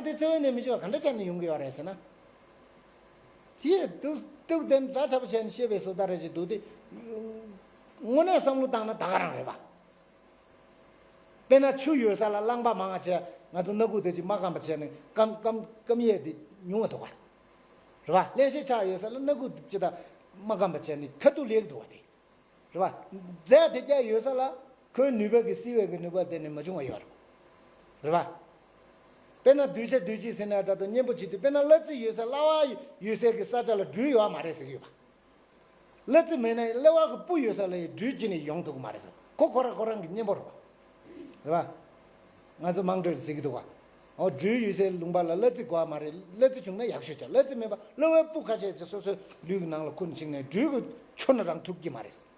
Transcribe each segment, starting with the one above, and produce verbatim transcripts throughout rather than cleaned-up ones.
དེ་འཚེ་བའི་གནས་མི་འབྱུང་བ་ག་འདྲ་བྱས་ནས་ཡོང་གི་ཡོད་རེད་ཟེར་ན། དེ་ཡི་སྡུག་སྡུག་དེ་འདྲ་ཆགས་པ་བྱས་ནས་བཤད་པའི་བཟོ་ལྟ་རེ་ཅིག་འདུག་སྟེ། དངོས་གནས་བསམ་བློ་བཏང་ན་ད་ག་རང་རེད་པ། དཔེར་ན་ཆུ་ཡོད་ས་ལ་རླངས་པ་མང་བ་བྱས། ང་ཚོ་སྣ་ཁུག་དེ་ཅིག་མ་སྐམ་པ་བྱས་ནས་སྐམ་སྐམ་སྐམ་ཡས་དེ་ཉུང་བ་འདུག་ག། རེད་པ། རླན་གཤེར་ཆགས་ཡོད་ས་ལ་སྣ་ཁུག་ཅིག་དང་མ་སྐམ་པ་བྱས་ནས་ཁ་ཐུག་ལེགས་འདུག་བ་དེ། རེད་པ། རྫས་དེ་རྒྱ་ཡོད་ས་ལ་ཁོའི་ནུས་པ་གི་བསིལ་བའི་གི་ནུས་པ་དེ་ནི་མ་བྱུང་བ་ཡོད་རེད། རེད་པ། དཔེར་ན་སྡུད་བྱ་སྡུད་བྱེད་ཟེར་ན་འདྲ་དང་སྙན་པོ་བྱེད་དུས། དཔེར་ན་གླ་རྩི་ཡོད་ས་གླ་བ་ཡོད་སའི་གི་ས་ཆ་ལ་སྦྲུལ་ཡོད་མ་རེད་ཟེར་གི་ཡོད་པ། གླ་རྩི་མེད་ན་གླ་བ་གི་སྤུ་ཡོད་ས་ལ་ཡི་སྦྲུལ་ཅི་ནས་ཡོང་ཐུབ་གི་མ་རེད་ཟེར། ཁོ་ཁོ་རང་ཁོ་རང་གི་གཉེན་པོ་རེད་པ། རེད་པ། ང་ཚོ་དམངས་ཁྲོད་ཟེར་གི་འདུག་ག། འོ་སྦྲུལ་ཡོད་སའི་ལུང་པ་ལ་གླ་རྩི་དགོས་མ་རེད། གླ་རྩི་བྱུང་ན་ཡག་ཤོས་ཆགས། གླ་རྩི་མེད་པ་གླ་བའི་སྤུ་ཁ་ཤས་ཅིག་སོ་སོའི་ལུས་ཀྱི་ནང་ལ་ཁུར་ཕྱིན་ནས་སྦྲུལ་གྱིས་འཕྱོ་ན་རང་ཐུབ་ཀྱི་མ་རེད།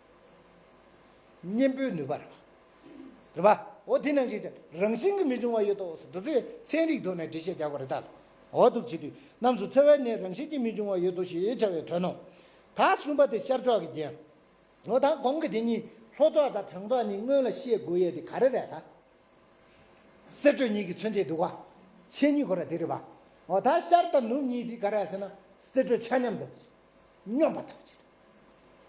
གཉེན་པོའི་ནུས་པ་རེད་པ། རེད་པ། འོ་དེ་ནང་བཞིན་རང་བཞིན་གྱིས་མི་འབྱུང་བ་ཡོད་དོ་ཟེར། འདི་ཚོས་ཚན་རིག་ཐོག་ནས་འགྲེལ་བཤད་རྒྱག་པ་རེད་ད། འོ་འདུག་བྱེད་དུས་རྣམས་སུ་འཚེ་བའི་གནས་རང་བཞིན་གྱིས་མི་འབྱུང་བ་ཡོད་དོ་ཞེས་བྱ་བའི་དོན་ནོ། ད་གསུམ་པ་དེ་ཤར་ཕྱོགས་ཀྱི་རྒྱན། འོ་ད་གོང་གི་དེ་གཉིས་ལྷོ་ཕྱོགས་དང་བྱང་ཕྱོགས་གཉིས་སྔོན་ལ་བཤད་དགོས་ཡས་དེ་ག་རེ་རེད་ད། གསེད་བཀྲོལ་གཉིས་ཀྱི་མཚོན་བྱེད་འདུག་ག། ཆེ་ཉུང་ཁོ་ར་དེ་རེད་པ། འོ་ད་ཤར་དང་ནུབ་གཉིས་དེ་ག་རེ་ཟེར་ན་གསེད་བཀྲོལ་ཆ་མཉམ་འདུག། སྙོམས་པ་ལྟ་བུ་ཅིག་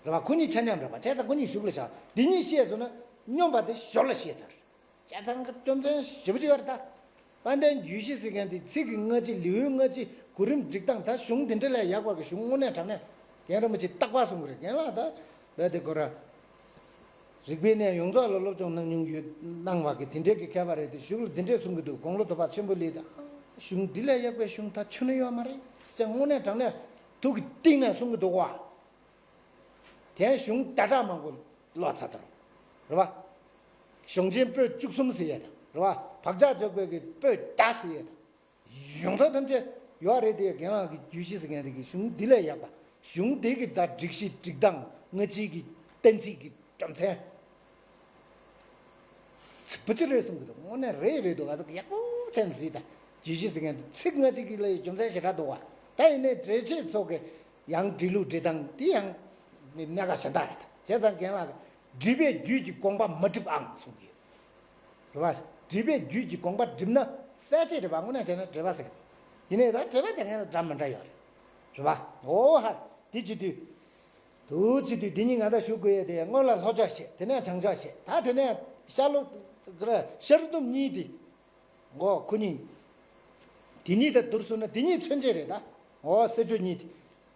རེད་པ། ཁོ་གཉིས་ཆ་མཉམ་རེད་པ། བྱས་ཙང་ཁོ་གཉིས་གཞུག་ལ་བཞག། འདི་གཉིས་བཤད་སོང་ན་སྙོམས་པ་དེ་ཞོར་ལ་བཤད་ཚར། བྱས་ཙང་གི་རྒྱུ་མཚན་ཞེ་པོ་ཅིག་ཡོད་རེད་ད། དཔལ་ལྡན་རྒྱུད་བཞི་ཟེར་མཁན་དེ་ཚིག་གི་སྔ་ཕྱི་ལེའུའི་སྔ་ཕྱི་གོ་རིམ་སྒྲིག་སྟངས། ད་གཞུང་དེ་འདྲ་ལས་ཡག་པ་གི་གཞུང་དངོས་གནས་དྲང་གནས་རྒན་རིན་པོ་ཆེས་རྟག་པར་གསུང་གི་རེད། རྒན་ལགས་ད་རྦད་དེ་ཁོ་ར། རིག་པའི་གནས་ཡོངས་རྫོགས་ལ་སློབ་སྦྱོང་གནང་མྱོང་ཡོད་གནང་བ་གི་དེ་འདྲའི་གི་མཁས་པ་རེད་དེ། གཞུག་ལ་དེ་འདྲས་གསུང་གི་འདུག། དགུང་ལོ་དུ་བ་ཆེན་པོ་ལས་ད་གཞུང་འདི་ལས་ཡག་པའི་གཞུང་ད་ཆུ་ན་ཡོད་མ་རེད་ཟེར། དངོས་གནས་དྲང་གནས་ཐུགས་ཀྱི་གཏིང་ནས་གསུང་གི་འདུག་བ། དེ་གཞུང་བརྒྱ་ཕྲག་མང་པོ་ཀློག་ཚར་དང་། རེད་པ། གཞུང་ཆེན་པོད་བཅུ་གསུམ་ཟེར་ཡས་དང་། རེད་པ། བག་ཆགས་འཇོག་པའི་གི་པོད་བརྒྱ་ཟེར་ཡས་དང་། ཡོངས་རྫོགས་ཐམས་ཅད་ཡོད་རེད་དེ། རྒན་ལགས་ཀྱི་རྒྱུད་བཞི་ཟེར་མཁན་དེ་གི་གཞུང་འདི་ལས་ཡག་པ། གཞུང་འདི་གི་ད་སྒྲིག་གཞི་སྒྲིག་སྟངས། སྔ་ཕྱི་གི་གཏན་ཚིགས་ཀྱི་རྒྱུ་མཚན། ཚིག་བུ་ཅི་རེད་གསུང་གི་འདུག། དངོས་གནས་རེད་རེད་འདུག། ང་ཚོ་ཡག་པོ་བྱས་ནས་གཟིགས་དང་། རྒྱུད་བཞི་ཟེར་མཁན་དེ་ཚིག་སྔ་ཕྱི་གི་ལ་ཡི་རྒྱུ་མཚན་ཞེ་དྲག་འདུག་བ། ད་ཡིན་ནའི་འགྲེལ་བྱེད་ཚོ་གི་ཡང་འབྲི་ལུགས་འབྲི་སྟངས་དེ་ཡང་གནད་འགག་གཞན་དག་རེད་ད། བྱས་ཙང་རྒན་ལགས་ཀྱིས་བྲིས་པའི་རྒྱུད་ཀྱི་དགོངས་པ་མ་འགྲིབ་ཨང་གསུང་གི་ཡོད། རེད་པ། བྲིས་པའི་རྒྱུད་ཀྱི་དགོངས་པ་འགྲིབ་ན་གསལ་བྱེད་རེད་པ། དངོས་གནས་བྱས་ན་འགྲེལ་པ་ཟེར། ཡིན་ནའི་ད་འགྲེལ་པ་དེ་ངས་ལ་འདྲ་མི་འདྲ་ཡོད་རེད། རེད་པ། འོ་ཧ། དེ་བྱེད་དུས། དུ་བྱེད་དུས་དེ་གཉིས་ང་ད་ཞུ་དགོས་ཡས་དེ། སྔོན་ལ་ལྷོ་ཕྱོགས་བཤད། དེ་ནས་བྱང་ཕྱོགས་བཤད། ད་དེ་ནས་ཤར་ལྷོ། ཤར་ནུབ་གཉིས་དེ། འོ་ཁོ་གཉིས། དེ་གཉིས་ད་བསྡུར་སོང་ན་དེ་གཉིས་མཚོན་བྱེད་རེད་ད། འོ་གསེད་བཀྲོལ་གཉིས་དེ།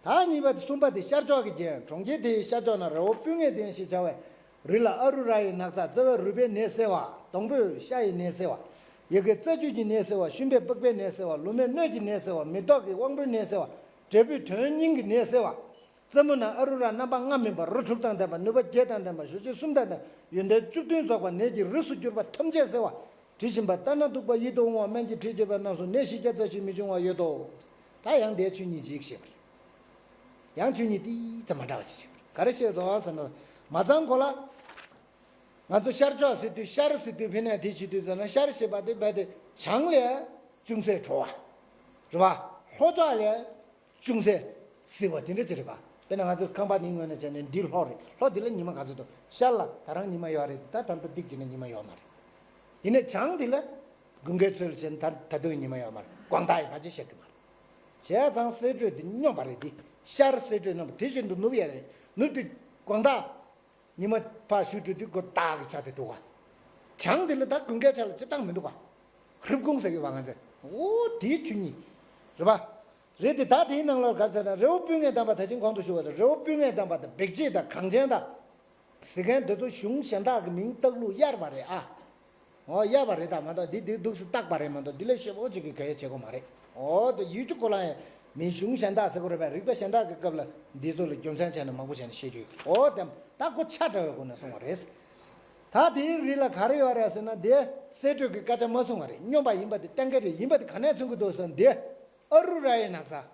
ད་གཉིས་པ་དེ་གསུམ་པ་དེ་ཤར་ཕྱོགས་ཀྱི་རྒྱན། གྲོང་ཁྱེར་དེའི་ཤར་ཕྱོགས་ན་རི་བོ་སྤུན་ལྔའི་གདན་ཞེས་བྱ་བའི་རི་ལ་ཨ་རུ་ར་ཡི་ནགས་ཚལ། རྩ་བའི་རུས་པའི་ནད་སེལ་བ། སྡོང་པོའི་ཤ་ཡི་ནད་སེལ་བ། ཡ་གིའི་རྩ་རྒྱུས་ཀྱི་ནད་སེལ་བ། ཤུན་པའི་པགས་པའི་ནད་སེལ་བ། ལུ་མའི་སྣོད་ཀྱི་ནད་སེལ་བ། མེ་ཏོག་གི་དབང་པོའི་ནད་སེལ་བ། འབྲས་བུའི་དོན་སྙིང་གི་ནད་སེལ་བ། རྩེ་མོ་ན་ཨ་རུ་ར་རྣམ་པ་ལྔ་སྨིན་པ། རོ་དྲུག་དང་ལྡན་པ། ནུས་པ་བརྒྱད་དང་ལྡན་པ། ཞུ་རྗེས་གསུམ་དང་ལྡན་པ། ཡོན་ཏན་བཅུ་བདུན་རྫོགས་པ། ནད་ཀྱི་རིགས་སུ་གྱུར་པ་ཐམས་ཅད་སེལ་བ། དྲི་ཞིམ་པ་ལྟ་ན་སྡུག་པ་ཡིད་དུ་འོང་བ། སྨན་གྱི་དྲི་བསྡུས་པ་རྣམས་སུ། ནད་བཞི་བརྒྱ་རྩ་བཞི་མི་འབྱུང་བ་ཡོད་དོ། ད་ཡང་དེའི་ཆོས་ཉིད་ཅིག་བཤད་པ་རེད། ཡང་ཆོས་ཉིད་ཏིག་ཙམ་མ་འདྲ་བ་ཅིག་བཤད་པ་རེད། ག་རེ་བཤད་དོ་ཟེར་ན། མ་ཚང་གོ་ལ། ང་ཚོ་ཤར་ཕྱོགས་ཟེར་དུས། ཤར་ཟེར་དུས་ཕི་ནས་དེ་བྱེད་དུས་ཟེར་ན། ཤར་ཞེས་པ་དེ་རྦད་དེ་བྱང་ལས་ཅུང་ཟད་དྲོ་བ། རེད་པ། ལྷོ་ཕྱོགས་ལས་ཅུང་ཟད་བསིལ་བ་དེ་འདྲ་ཅིག་རེད་པ། དཔེར་ན་ང་ཚོ་ཁང་པ་འདིའི་ངོས་ནས་བྱས་ནས་འདི་ལྷོ་རེད། ལྷོ་འདི་ལ་ཉི་མ་ག་ཚོད་འདུག། ཤར་ལ་ད་རང་ཉི་མ་ཡོད་རེད། ད་ད་ལྟ་ཏིག་ཅིག་ནས་ཉི་མ་ཡོད་མ་རེད། ཡིན་ནའི་བྱང་འདི་ལ་དགུན་ཁའི་ཚོད་ལ་བྱས་ན་ད་ད་དུང་ཉི་མ་ཡོད་མ་རེད། དགོང་དག་ཡིན་པ་ཅིག་བཤད་གི་མ་རེད། བྱས་ཙང་གསེད་བཀྲོལ་འདི་སྙོམས་པ་རེད། འདི་ཤར་གསེད་བཀྲོལ་སྙོམས་པ། དེ་བཞིན་དུ་ནུབ་ཡང་རེད། ནུབ་དེ་དགོང་དག་ཉི་མ་ཕར་ཞུ་དུས་དེ་དགོང་དག་གི་ཆ་དེ་འདུག་ག། བྱང་དེ་ལ་ད་དགུན་ཁའི་ཆ་ལ་སྤྱིར་བཏང་མི་འདུག་ག། རིབ་གུང་ཟེར་གི་བ་ང་ཚོས། འོ་དེའི་ཆོས་ཉིད་རེད་པ། རེད་དེ། ད་དེའི་ནང་ལོགས་ག་རེ་ཟེར་ན། རི་བོ་སྤུན་ལྔས་བསྡམས་པ། ད་ཅིང་གོང་དུ་ཞུ་བ་དང་། རི་བོ་སྤུན་ལྔས་བསྡམས་པ་དང་། འབིགས་བྱེད་དང་། གངས་ཅན་དང་ཟེར་མཁན་དེ་ཚོ་གཞུང་གཞན་དག་གི་མིང་བཏགས་ལུགས་གཡར་བ་རེད་ཨ། འོ་གཡར་བ་རེད་ད་མ་གཏོགས་འདི་འདི་འདུག་སེ་བཏགས་པ་རེད་མ་གཏོགས་འདི་ལས་ཞེ་པོ་ཅིག་གི་གལ་ཆེ་གོ་མ་རེད། འོ་དེ་ཡུལ་གྱི་གོ་ལ་ཡང་མིང་གཞུང་གཞན་དག་ཟེར་གོ་རེད་པས། རིག་པ་གཞན་དག་གི་སྐབས་ལ་འདི་ཚོ་ལ་རྒྱུ་མཚན་བྱས་ནས་མང་པོ་བྱས་ནས་བཤད་རྒྱུ་ཡོད། འོ་དེ་ད་ཁོ་ཆ་འདྲ་བའི་སྒོ་ནས་གསུངས་པ་རེད། ད་དེའི་རིགས་ལ་ག་རེ་ཡོད་རེད་ཟེར་ན། དེ་གསེད་བཀྲོལ་གྱི་སྐད་ཆ་མ་གསུངས་པ་རེད། སྙོམས་པ་ཡིན་པ་དེ་གཏན་འཁེལ་རེད། ཡིན་པ་དེ་ག་ནས་མཚོན་གྱི་འདུག་ཟེར་ན། དེ་ཨ་རུ་ར་ཡི་ནགས་ཚལ།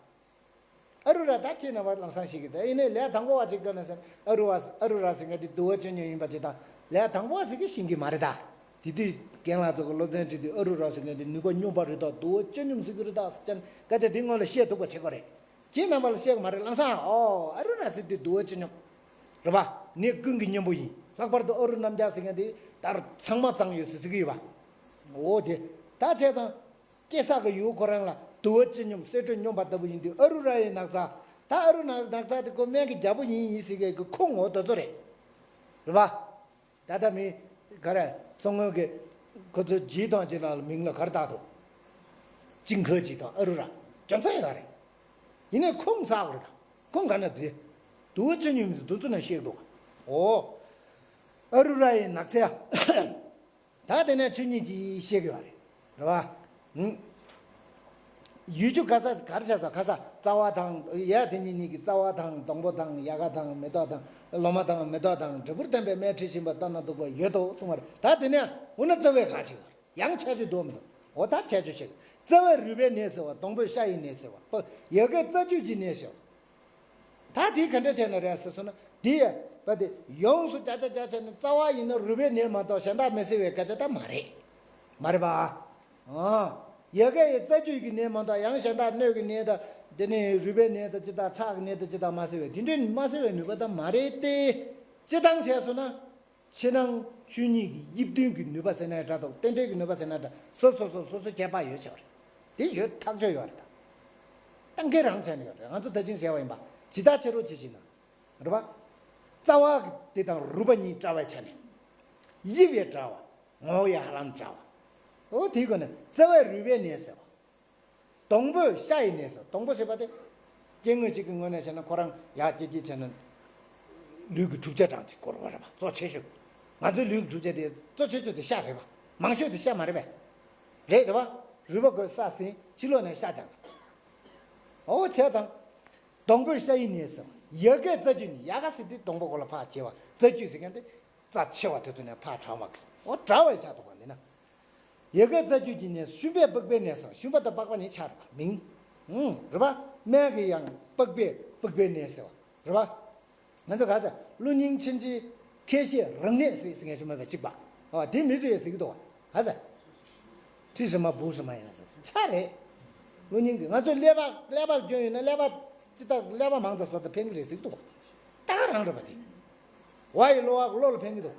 ཨ་རུ་ར་ད་ཁྱེད་རྣམ་པ་ལམ་སང་ཤེས་ཀྱི་རེད། ཡིན་ནའི་ལས་དང་པོ་བ་ཅིག་ག་ན་ཟེར་ན། ཨ་རུ་བ་ཨ་རུ་ར་ཟེར་མཁན་དེ་དུ་བ་བཅུ་སྙོམས་ཡིན་པ་ཅིག་དང་། ལས་དང་པོ་བ་ཅིག་གིས་ཤེས་ཀྱི་མ་རེད་ད། དེ་དུས་རྒན་ལགས་ཚོ་གི་སློབ་ཚན་ཁྲིད་དུས་ཨ་རུ་ར་ཟེར་མཁན་དེ་ནུས་པ་སྙོམས་པ་རེད་ད། དུ་བ་བཅུ་སྙོམས་ཟེར་གྱི་རེད་ད་ཟེར་ཅན་སྐད་ཆ་དེ་སྔོན་ལ་བཤད་ཐུབ་པ་བྱེད་དགོས་རེད། ཁྱེད་རྣམ་པ་ལ་བཤད་ཀྱི་མ་རེད། ལམ་སང་ཨོ་ཨ་རུ་ར་ཟེར་དུས་དུ་བ་བཅུ་སྙོམས་རེད་པ། ནད་ཀུན་གྱི་གཉེན་པོ་ཡིན། ལྷག་པར་དུ་ཨ་རུ་རྣམ་རྒྱལ་ཟེར་མཁན་དེ་ད་ཚང་མ་གཙང་ཡོད་ཟེར་ཟེར་གྱི་ཡོད་པ། འོ་དེ་ད་བྱས་ཙང་། སྐྱེ་ས་གི་ཡུལ་ཁོ་རང་ལ་དུ་བ་ཅི་སྙོམས་སེ་འབྲས་སྙོམས་པ་ལྟ་བུ་ཡིན་དུས། ཨ་རུ་ར་ཡི་ནགས་ཚལ། ད་ཨ་རུ་ནགས་ནགས་ཚལ་དེ་ཁོ་སྨན་གྱི་རྒྱལ་པོ་ཡིན་ཡིན་ཟེར་མཁན་གྱི་ཁུངས་འོ་དེ་ཚོ་རེད། རེད་པ། ད་ལྟ་མི་ག་རེ་མཚོ་སྔོན་གྱི་ཁོ་ཚོ་བྱིས་དང་བྱིས་ལ་མིང་ལ་ག་རེ་བཏགས་འདུག་ཅིང་ཁ་བྱིས་དང་ཨ་རུ་ར། རྒྱུ་མཚན་ཡོད་རེད། ཡིན་ནའི་ཁུངས་བསགས་དགོས་རེད། ད་ཁུངས་ག་ན་དེ་དུ་བ་ཅི་སྙོམས་དུ་དུ་ཚོ་ན་བཤད་འདུག་འོ། ཨ་རུ་ར་ཡི་ནགས་ཚལ། ད་དེ་ནས་ཆོས་ཉིད་ཀྱིས་བཤད་ཀྱི་ཡོད་རེད། རེད་པ། ཡུལ་རྒྱུ་ག་ས་གར་བྱ་ས་ག་ས་རྩ་བ་དང་། ཡ་དེ་གཉིས་གཉིས་ཀྱི་རྩ་བ་དང་། སྡོང་པོ་དང་ཡལ་ག་དང་མེ་ཏོག་དང་ལོ་མ་དང་མེ་ཏོག་དང་། འབྲས་བུར་ལྡན་པའི་སྨན་ཁྲིད་བཞིན་པ་ལྟ་ན་སྡུག་པ་ཡོད་དོ་གསུངས་པ་རེད། ད་དེ་ནས་འོ་ན་རྩ་བའི་ག་ཅིག་ཡང་ཁྱད་ཆོས་འདུག་མི་འདུག་འོ་ད་ཁྱད་ཆོས་ཤིག་རྩ་བའི་རུས་པའི་ནད་ཟེར་བ། སྡོང་པོའི་ཤ་ཡི་ནད་ཟེར་བ། ཡལ་གའི་རྩ་རྒྱུས་ཀྱི་ནད་ཟེར་བ། ད་དེ་ག་འདྲ་བྱས་ན་རེད་ཟེར་སོང་ན། དེ་ཡ་བ་དེ་ཡོངས་སུ་བརྒྱ་ཆ་བརྒྱ་བྱས་ན་རྩ་བ་ཡིན་ན་རུས་པའི་ནད་མ་གཏོགས་གཞན་དག་མི་སེལ་བའི་སྐད་ཆ་ད་མ་རེད། མ་རེད་པ། ཨ། ཡལ་ག་ཡི་རྩ་རྒྱུས་ཀྱི་ནད་མ་གཏོགས་ཡང་གཞན་དག་སྣོད་ཀྱི་ནད་དང་། དེ་ནས་རུས་པའི་ནད་དང་ཅི་དང་། ཁྲག་གི་ནད་དང་ཅི་དང་མ་སེལ་བའི། དེ་འདྲའི་མ་སེལ་བའི་ནུས་པ་ད་མ་རེད་དེ། སྤྱིར་བཏང་བྱས་སོང་ན། ཕྱི་ནང་ཆོས་ཉིད་ཀྱི་དབྱིབས་མཐུན་གྱི་ནུས་པ་ཟེར་ན་འདྲ་འདུག་རྟེན་འབྲེལ་གྱི་ནུས་པ་ཟེར་ན་འདྲ། སོ་སོ་སོ་སོ་སོ་ཁྱད་པར་ཡོད་ཆེ་བ་རེད། དེ་ཡོད་ཐག་ཆོད་ཡོད་རེད་ད། ཏང་གི་རང་བྱས་ནས་ཡོད་རེད། ང་ཚོ་ད་ཅིང་བྱས་པ་ཡིན་པ་ཇི་ལྟར་བྱེད་རོགས་བྱེད་ཅིག་ན། རེད་པ། རྩ་བ་དེ་དང་རུས་པ་གཉིས་འདྲ་བའི་ཆ་ནས། དབྱིབས་ཡང་འདྲ་བ། ངོ་བོ་ཡང་ཧ་ལམ་འདྲ་བ། འོ་དེའི་སྒོ་ནས་རྩ་བའི་རུས་པའི་ནད་ཟེར་བ། སྡོང་པོའི་ཤ་ཡི་ནད་ཟེར། སྡོང་པོ་ཟེར་བ་དེ། སྐྱེ་དངོས་གཅིག་གི་ངོས་ནས་བྱས་ན་ཁོ་རང་ཡར་སྐྱེ་སྐྱེ་བྱས་ན། ལུས་ཀྱི་གྲུབ་ཆ་གྲངས་ཅིག་སྐོར་བ་རེད་པ། གཙོ་ཆེ་ཤོས། ང་ཚོའི་ལུས་ཀྱི་གྲུབ་ཆ་དེ་གཙོ་ཆེ་ཤོས་དེ་ཤ་རེད་པ། མང་ཤོས་དེ་ཤ་མ་རེད་པས། རེད་རེད་པ། རུས་པ་བགོས་ས་ཟིན་ཕྱི་ལོགས་ནས་ཤ་རྒྱག་འོ་བྱས་ཙང་། སྡོང་པོའི་ཤ་ཡི་ནད་ཟེར། ཡལ་གའི་རྩ་རྒྱུས་ནི། ཡལ་ག་ཟེར་དུས་སྡོང་པོ་གོ་ལ་ཕར་འཁྱེར་བ། རྩ་རྒྱུས་ཟེར་མཁན་དེ། རྩ་ཆེ་བ་དེ་ཚོ་ནས་ཕར་དྲངས་པ་གི། འོ་འདྲ་བའི་ཆ་འདུག་ག་འདི་ན། ཡལ་གའི་རྩ་རྒྱུས་ཀྱི་ནད། ཤུན་པའི་པགས་པའི་ནད་ཟེར། ཤུན་པ་དང་པགས་པ་གཉིས་ཆ་རེད་པ། མིང་། ཨང་། རེད་པ། སྨན་གྱི་ཡང་པགས་པའི་པགས་པའི་ནད་ཟེར་བ། རེད་པ། ང་ཚོ་ག་ས་ཀླུ་རྙིང་ཕྱིན་ཅི་ཁྱེར་ཤེས་རང་ནད་ཟེར་ཟེར་མཁན་ཞིག་མེད་པ་གཅིག་པ། ཨ་དེ་མི་ཚོས་ཟེར་གྱི་འདུག་ག་ག་ས། ཁྲི་ཟེར་མ་བུ་ཟེར་མ་ཡིན་ན་ཟེར་ཆ་རེད། ཀླུ་རྙིང་གི་ང་ཚོ་ཀླད་པ་ཀླད་པ་སྐྱོན་ཡོད་ན་ཀླད་པ་ཅི་ལྟར་ཀླད་པ་མང་ཙམ་བཟོ་ད་ཕན་གྱི་རེད་ཟེར་གྱི་འདུག་ག་ད་ག་རང་རེད་པ་དེ། བ་ཡི་གློ་བ་གློ་ལ་ཕན་གྱི་འདུག་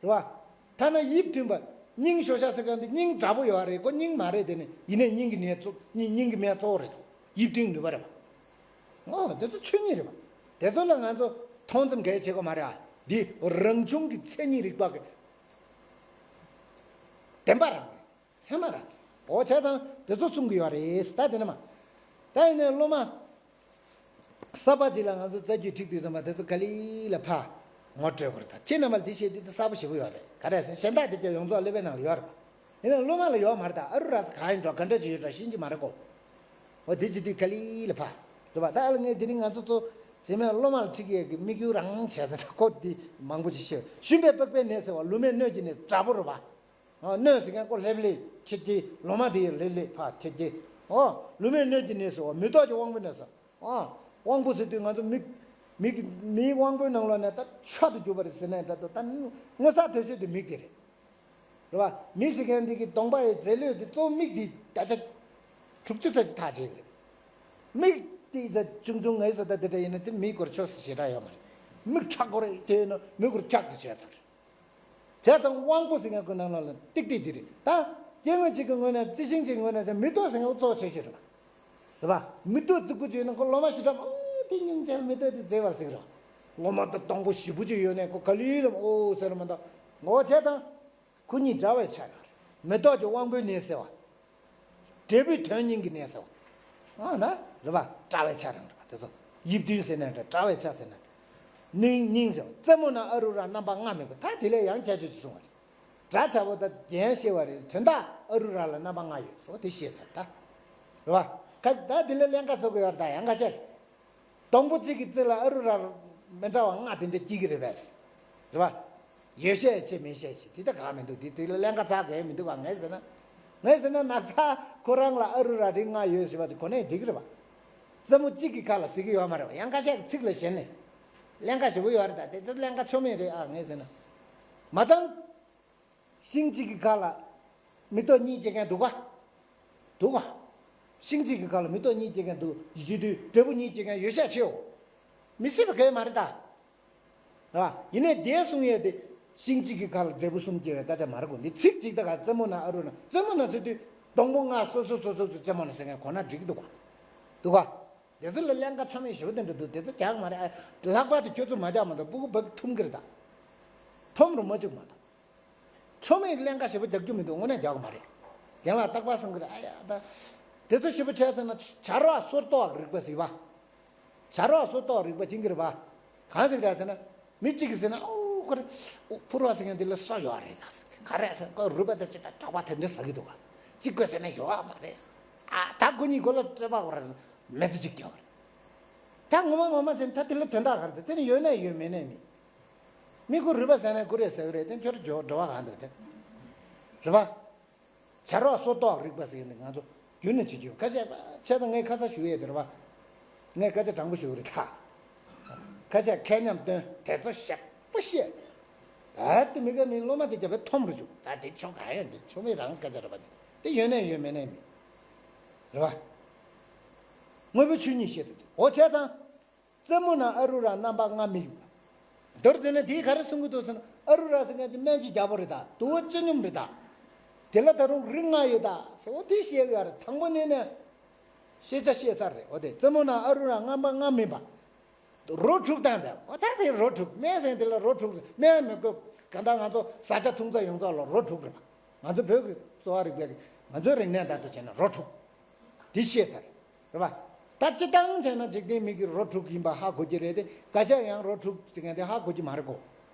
རེད་པ། ཐ་ན་དབྱིབས་མཐུན་པ། སྙིང་ཞོ་ཤ་ཟེར་མཁན་དེ་སྙིང་འདྲ་པོ་ཡོད་རེད། ཁོ་སྙིང་མ་རེད། དེ་ནི་ཡིན་ནའི་སྙིང་གི་ནད་གཙོ་སྙིང་སྙིང་གི་སྨན་གཙོ་བོ་རེད་དོ། དབྱིབས་མཐུན་ནུས་པ་རེད་པ། ཨོ་དེ་ཚོ་ཆོས་ཉིད་རེད་པ། དེ་ཚོ་ལ་ང་ཚོ་མཐོང་ཙམ་གལ་ཆེ་གོ་མ་རེད་ཨ། འདི་རང་བྱུང་གི་མཚན་ཉིད་རིག་པ་གི་བདེན་པ་རང་རེད། ཚད་མ་རང་རེད། ཨོ་བྱས་ཙང་དེ་ཚོ་གསུང་གི་ཡོད་རེད། ད་དེ་ནི་མ། ད་ཡིན་ནའི་སློབ་མ། གསར་པ་ཅིག་ལ་ང་ཚོ་རྩ་རྒྱུས་ཁྲིད་དུས་ཙམ་པ་དེ་ཚོ་ག་ལེ་ལ་ཕར་ངོ་སྤྲོད་དགོས་རེད། ད་ཁྱེད་རྣམ་པ་ལ་འདི་བཤད་དུས་དེ་གསལ་པོ་ཞེ་པོ་ཡོད་རེད། ག་རེ་ཟེར་ན་གཞན་དག་དེ་ཀྱང་ཡོངས་རྫོགས་ཀླད་པའི་ནང་ལ་ཡོད་རེད་པ། ཡིན་ནའང་སློབ་མ་ལ་ཡོད་མ་རེད། ད་ཨ་རུ་ར་ས་གང་ཡིན་འགྲོ་ག་འདྲ་ཅིག་ཡོད་འགྲོ་ཤེས་ཀྱི་མ་རེད་གོ། འོ་དེ་བྱེད་དུས་ག་ལེ་ལ་ཕར། རེད་པ། ད་ཨ་ལ་ངས་དེ་རིང་ང་ཚོ་ཚོ་རྗེས་མའི་སློབ་མ་ལ་ཁྲིད་ཀྱི་ཡོད་ཀྱི་དམིགས་ཡུལ་རང་བྱས་ཙང་ད་ཁོ་འདི་མང་པོ་ཅིག་བཤད། ཤུན་པའི་པགས་པའི་ནད་ཟེར་བ་ལོ་མའི་སྣོད་ཀྱི་ནད་འདྲ་པོ་རེད་པ། ཨ་སྣོད་ཟེར་མཁན་ཀོ་ལྷེབ་ལེ་ཁྱེར་གྱི་ལོ་མ་དེ་ཡི་ལྷེབ་ལེ་ཕར་ཁྱེར་གྱི། ཨོ་ལོ་མའི་སྣོད་ཀྱི་ནད་ཟེར་བ་མེ་ཏོག་གི་དབང་པོའི་ནད་ཟེར། ཨོ་དབང་པོ་ཟེར་དུས་ང་ཚོ་མིག་མིག་མིའི་དབང་པོའི་ནང་ལོགས་ནས་ད་མཆོག་ཏུ་གྱུར་པ་རེད་ཟེར་ནས་ད་ད་ད་མངོན་གསལ་དོད་ཤོས་དེ་མིག་དེ་རེད། རེད་པ། མི་ཟེར་མཁན་དེ་གི་གདོང་པ་ཡི་རྫས་ལུས་དེ་གཙོ་བོ་མིག་དེ་ད་ཆ་དྲུག་ཅུ་ཙམ་ཅིག་ཐག་བཅད་ཀྱི་རེད། མིག་དེ་ད་ཆུང་ཆུང་ངའི་བཟོ་ལྟ་དེ་འདྲ་ཡིན་ན་དེ་མིག་སྐོར་ཆོས་སུ་ཞེ་དྲག་ཡོད་མ་རེད། མིག་ཁྲག་སྐོར་དེ་ཡིན་ན་མིག་སྐོར་ཁྱག་ཏུ་བྱས་ཚར། བྱས་ཙང་དབང་པོ་ཟེར་མཁན་ཁོ་ནང་ལ་ཏིག་ཏིག་འདི་རེད། ད་སྐྱེ་དངོས་གཅིག་གི་ངོས་ནས་རྩི་ཤིང་གཅིག་གི་ངོས་ནས་ཟེར་མེ་ཏོག་ཟེར་མཁན་ཁོ་གཙོ་ཆེ་ཤོས་རེད་པ། རེད་པ། མེ་ཏོག་རྫིག་པོ་ཅིག་ཡོད་ན་ཁོ་ལོ་མ་ཞེ་དྲག་ཨོ་དེ་སྙིང་རྗེ་མེ་ཏོག་དེ་མཛེས་པར་ཟེར་གི་རེད་པ། ལོ་མ་དང་སྡོང་པོ་ཞེ་པོ་ཅིག་ཡོད་ནས་ཁོ་ག་ལེ་ལ་ཨོ་ཟེར་མ་གཏོགས། འོ་བྱས་ཙང་། ཁོ་གཉིས་འདྲ་བའི་ཆ་ཡོད་རེད། མེ་ཏོག་གི་དབང་པོའི་ནད་ཟེར་བ། འབྲས་བུའི་དོན་སྙིང་གི་ནད་ཟེར་བ། ཨ་ན། རེད་པ། འདྲ་བའི་ཆ་རང་རེད་པ་དེ་ཚོ། དབྱིབས་མཐུན་ཟེར་ན་འདྲ་འདྲ་བའི་ཆ་ཟེར་ན། སྙིང་སྙིང་ཟེར་བ། རྩེ་མོ་ན་ཨ་རུ་ར་རྣམ་པ་ལྔ་མི་དགོས། ད་དེ་ལས་ཡང་ཁྱད་ཆོས་ཅིག་གསུངས་པ་རེད། སྒྲ་བྱ་བོ་ད་རྒྱན་ཤེས་པ་རེད། དོན་དག་ཨ་རུ་ར་ལ་རྣམ་པ་ལྔ་ཡོད་སོ་དེ་ཤེས་ཚར་ད། རེད་པ། ཁ་ད་དེ་ལས་ཀླན་ཀ་ཚོགས་ཀྱི་ཡོད་རེད། ད་ཡང་ཁ་ཤས། སྡོང་པོ་གཅིག་གི་རྩེ་ལ་ཨ་རུ་ར་མི་འདྲ་བ་ལྔ་དེ་འདྲ་སྐྱེ་གི་རེད་པས། རེད་པ། ཡོད་བཤད་བྱེད་མི་བཤད་བྱེད་དེ་ད་ག་མི་འདུག་དེ་དེ་ལ་ཀླན་ཀ་ཚ་གས་མི་འདུག་ག་ངས་ཟེར་ན། ངས་ཟེར་ན་ནགས་ཚལ་ཁོ་རང་ལ་ཨ་རུ་ར་རིགས་ལྔ་ཡོད་ཟེར་བ་ཅིག་གོ་ནས་འགྲིག་གི་རེད་པ། རྩེ་མོ་གཅིག་གི་ཁ་ལ་ཟེར་གི་ཡོད་མ་རེད་པ། ཡང་ཁ་ཤས་ཀྱི་ཚིག་ལ་ཞེན་ནས། ཀླན་ཀ་ཞེ་པོ་ཡོད་རེད། ད་དེ་ཚོ་ཀླན་ཀ་ཆོ་མེད་རེད་ཨ་ངས་ཟེར་ན། མ་ཚང་། ཤིང་གཅིག་གི་ཁ་ལ་མེ་ཏོག་གཉིས་སྐྱེ་མཁན་འདུག་ག་འདུག་ག་ཤིང་གཅིག་གི་ཁ་ལ་མེ་ཏོག་གཉིས་སྐྱེ་མཁན་འདུག་ཡིན་དུས་འབྲས་བུ་གཉིས་སྐྱེ་མཁན་ཡོད་ཤས་ཆེའོ། མི་སྲིད་པ་གས་མ་རེད་ད། ར་ཡིན་ནའི་དེ་གསུང་ཡས་དེ་ཤིང་གཅིག་གི་ཁ་ལ་འབྲས་བུ་གསུམ་སྐྱེ་བའི་སྐད་ཆ་མ་རེད་གོ། འདི་ཚིག་གཅིག་ད་ག་རྩེ་མོ་ན་ཨ་རུ་ན་རྩེ་མོ་ན་ཟེར་དུས་ སྡོང་པོ་ལྔ་སོ་སོ་སོ་སོ་ཚོ་རྩེ་མོ་ནས་ཟེར་མཁན་གོ་ན་འགྲིག་གི་འདུག་ག་འདུག་ག་དེ་ཚོ་ལ་ཀླན་ཀ་ཆ་མེད་ཞེ་པོ་དེ་འདྲ་འདུག་དེ་ཚོ་རྒྱག་གི་མ་རེད། ཨ། ལྷག་པར་དུ་ཁྱོད་ཚོ་མ་རྒྱག་མ་གཏོགས་སྤུ་གུ་བག་ཐུམ་གི་རེད་ད། ཐོམ་རུ་མ་བཅུག་མ་གཏོགས། ཆོ་མེད་ཀླན་ཀ་ཞེ་པོ་རྒྱག་རྒྱུ་མི་འདུག་དངོས་གནས་རྒྱག་གི་མ་རེད། རྒན་ལགས་རྟག་པར་གསུང་གི་རེད། ཨ་ཡ་ད། དེ་ཚོ་ཞེ་པོ་བྱས་ཚར་ན་བྱ་རོག་སོར་གཏོགས་རིག་པ་ཟེར་བ། བྱ་རོག་སོར་གཏོགས་རིག་པ་ཅིག་གི་རེད་པ། གང་ཟེར་རེད་ཟེར་ན། མི་གཅིག་གིས་ཟེར་ན་ཨོ་ཁོ་རེ། ཨོ་ཕུར་བ་ཟེར་མཁན་འདི་ལ་སོ་ཡོད་རེད་ད་ཟེར། ག་རེ་ཟེར་ཁོ་རུས་པ་དང་ཅི་ལྟ་དོགས་པ་དེ་འདྲ་ཟ་གི་འདུག་ག་གཅིག་གིས་ཟེར་ན་ཡོད་མ་རེད། ཨ་ད་ཁོ་གཉིས་མགོ་ལ་རྩོད་པ་ཁོ་རེ། མི་ཚེ་གཅིག་རྒྱག་པ་རེད། ད་ངོ་མ་ངོ་མ་ཟེར་ན་ད་དེ་ལ་དོན་དག་ག་རེ་ད་དེ་ནི་ཡོད་ན་ཡོད་མེད་ན་མེད། མི་ཁོ་རུས་པ་ཟ་ན་ཁོ་རེ་ཟ་གི་རེད་དེ་ཁྱོད་འགྲོ་བ་གང་འདུག་དེ། རེད་པ། བྱ་རོག་སོ་ཏོག་རིག་པ་ཟེར་ནས་ང་ཚོ་རྒྱུན་ནས་བྱེད་ཀྱི་ཡོད། ཁ་ཤས་ཁྱེད་དང་ངས་ཁ་ས་ཞུ་ཡས་དེ་རེད་པ། ངས་སྐད་ཆ་དྲང་པོ་ཞུ་གི་རེད་ད། ཁ་ཤས་ཁས་ཉམས་སྟོན་དེ་ཚོ་ཞེ་པོ་བཤད། ད་དེ་མི་དགའ་མི་སློབ་མ་དེ་རྒྱབ་པའི་ཐོམ་རུ་བཅུག་ད་དེ་ཆོ་ག་ཡོད་འདི་ཆོ་མེད་རང་སྐད་ཆ་རེད་པ། དེ་ཡོད་ནའི་ཡོད་མེད་ནའི་མེད། རེད་པ། དངོས་པོའི་ཆོས་ཉིད་བཤད་དུ་འོ་བྱས་ཙང་། རྩེ་མོ་ན་ཨ་རུ་ར་རྣམ་པ་ལྔ་དམིགས་པ། མདོར་བསྡུས་ན་དེས་ག་རེ་གསུང་གི་འདུག་ཟེར་ན་ཨ་རུ་ར་ཟེར་མཁན་དེ་སྨན་གྱི་རྒྱལ་པོ་རེད་ད། དུ་བ་སྤྱི་སྙོམས་རེད་ད། དེ་ལ་ད་རུང་རིགས་ལྔ་ཡོད་ད་ཟེར་འོ་དེ་བཤད་གི་ཡོད་རེད། དང་པོ་ནས་ནས་ཤེས་བྱ་བཤད་ཚར་རེད། འོ་དེ་རྩེ་མོ་ན་ཨ་རུ་ར་རྣམ་པ་ལྔ་དམིགས་པ། རོ་དྲུག་དང་ལྡན་པ། འོ་ད་དེ་རོ་དྲུག་སྨན་ཟེར་དེ་ལ་རོ་དྲུག་རེད། སྨན་མི་དགོས་གང་ལྟར་ང་ཚོ་བཟའ་བཅའ་འཐུང་རྩ་ཡོངས་རྫོགས་ལ་རོ་དྲུག་རེད་པ། ང་ཚོ་བོད་ཀྱི་གསོ་བ་རིག་པའི་ང་ཚོའི་རིག་གནས་ལྟར་དུ་བྱས་ན་རོ་དྲུག་དེ་ཤེས་ཚར། རེད་པ། ད་སྤྱིར་བཏང་བྱས་ན་འཇིག་རྟེན་མི་གི་རོ་དྲུག་ཡིན་པ་ཧ་གོ་གི་རེད་དེ་འགའ་ཤས་ཡང་རོ་དྲུག་ཟེར་མཁན་དེ་ཧ་གོ་གི་མ་རེད་གོ།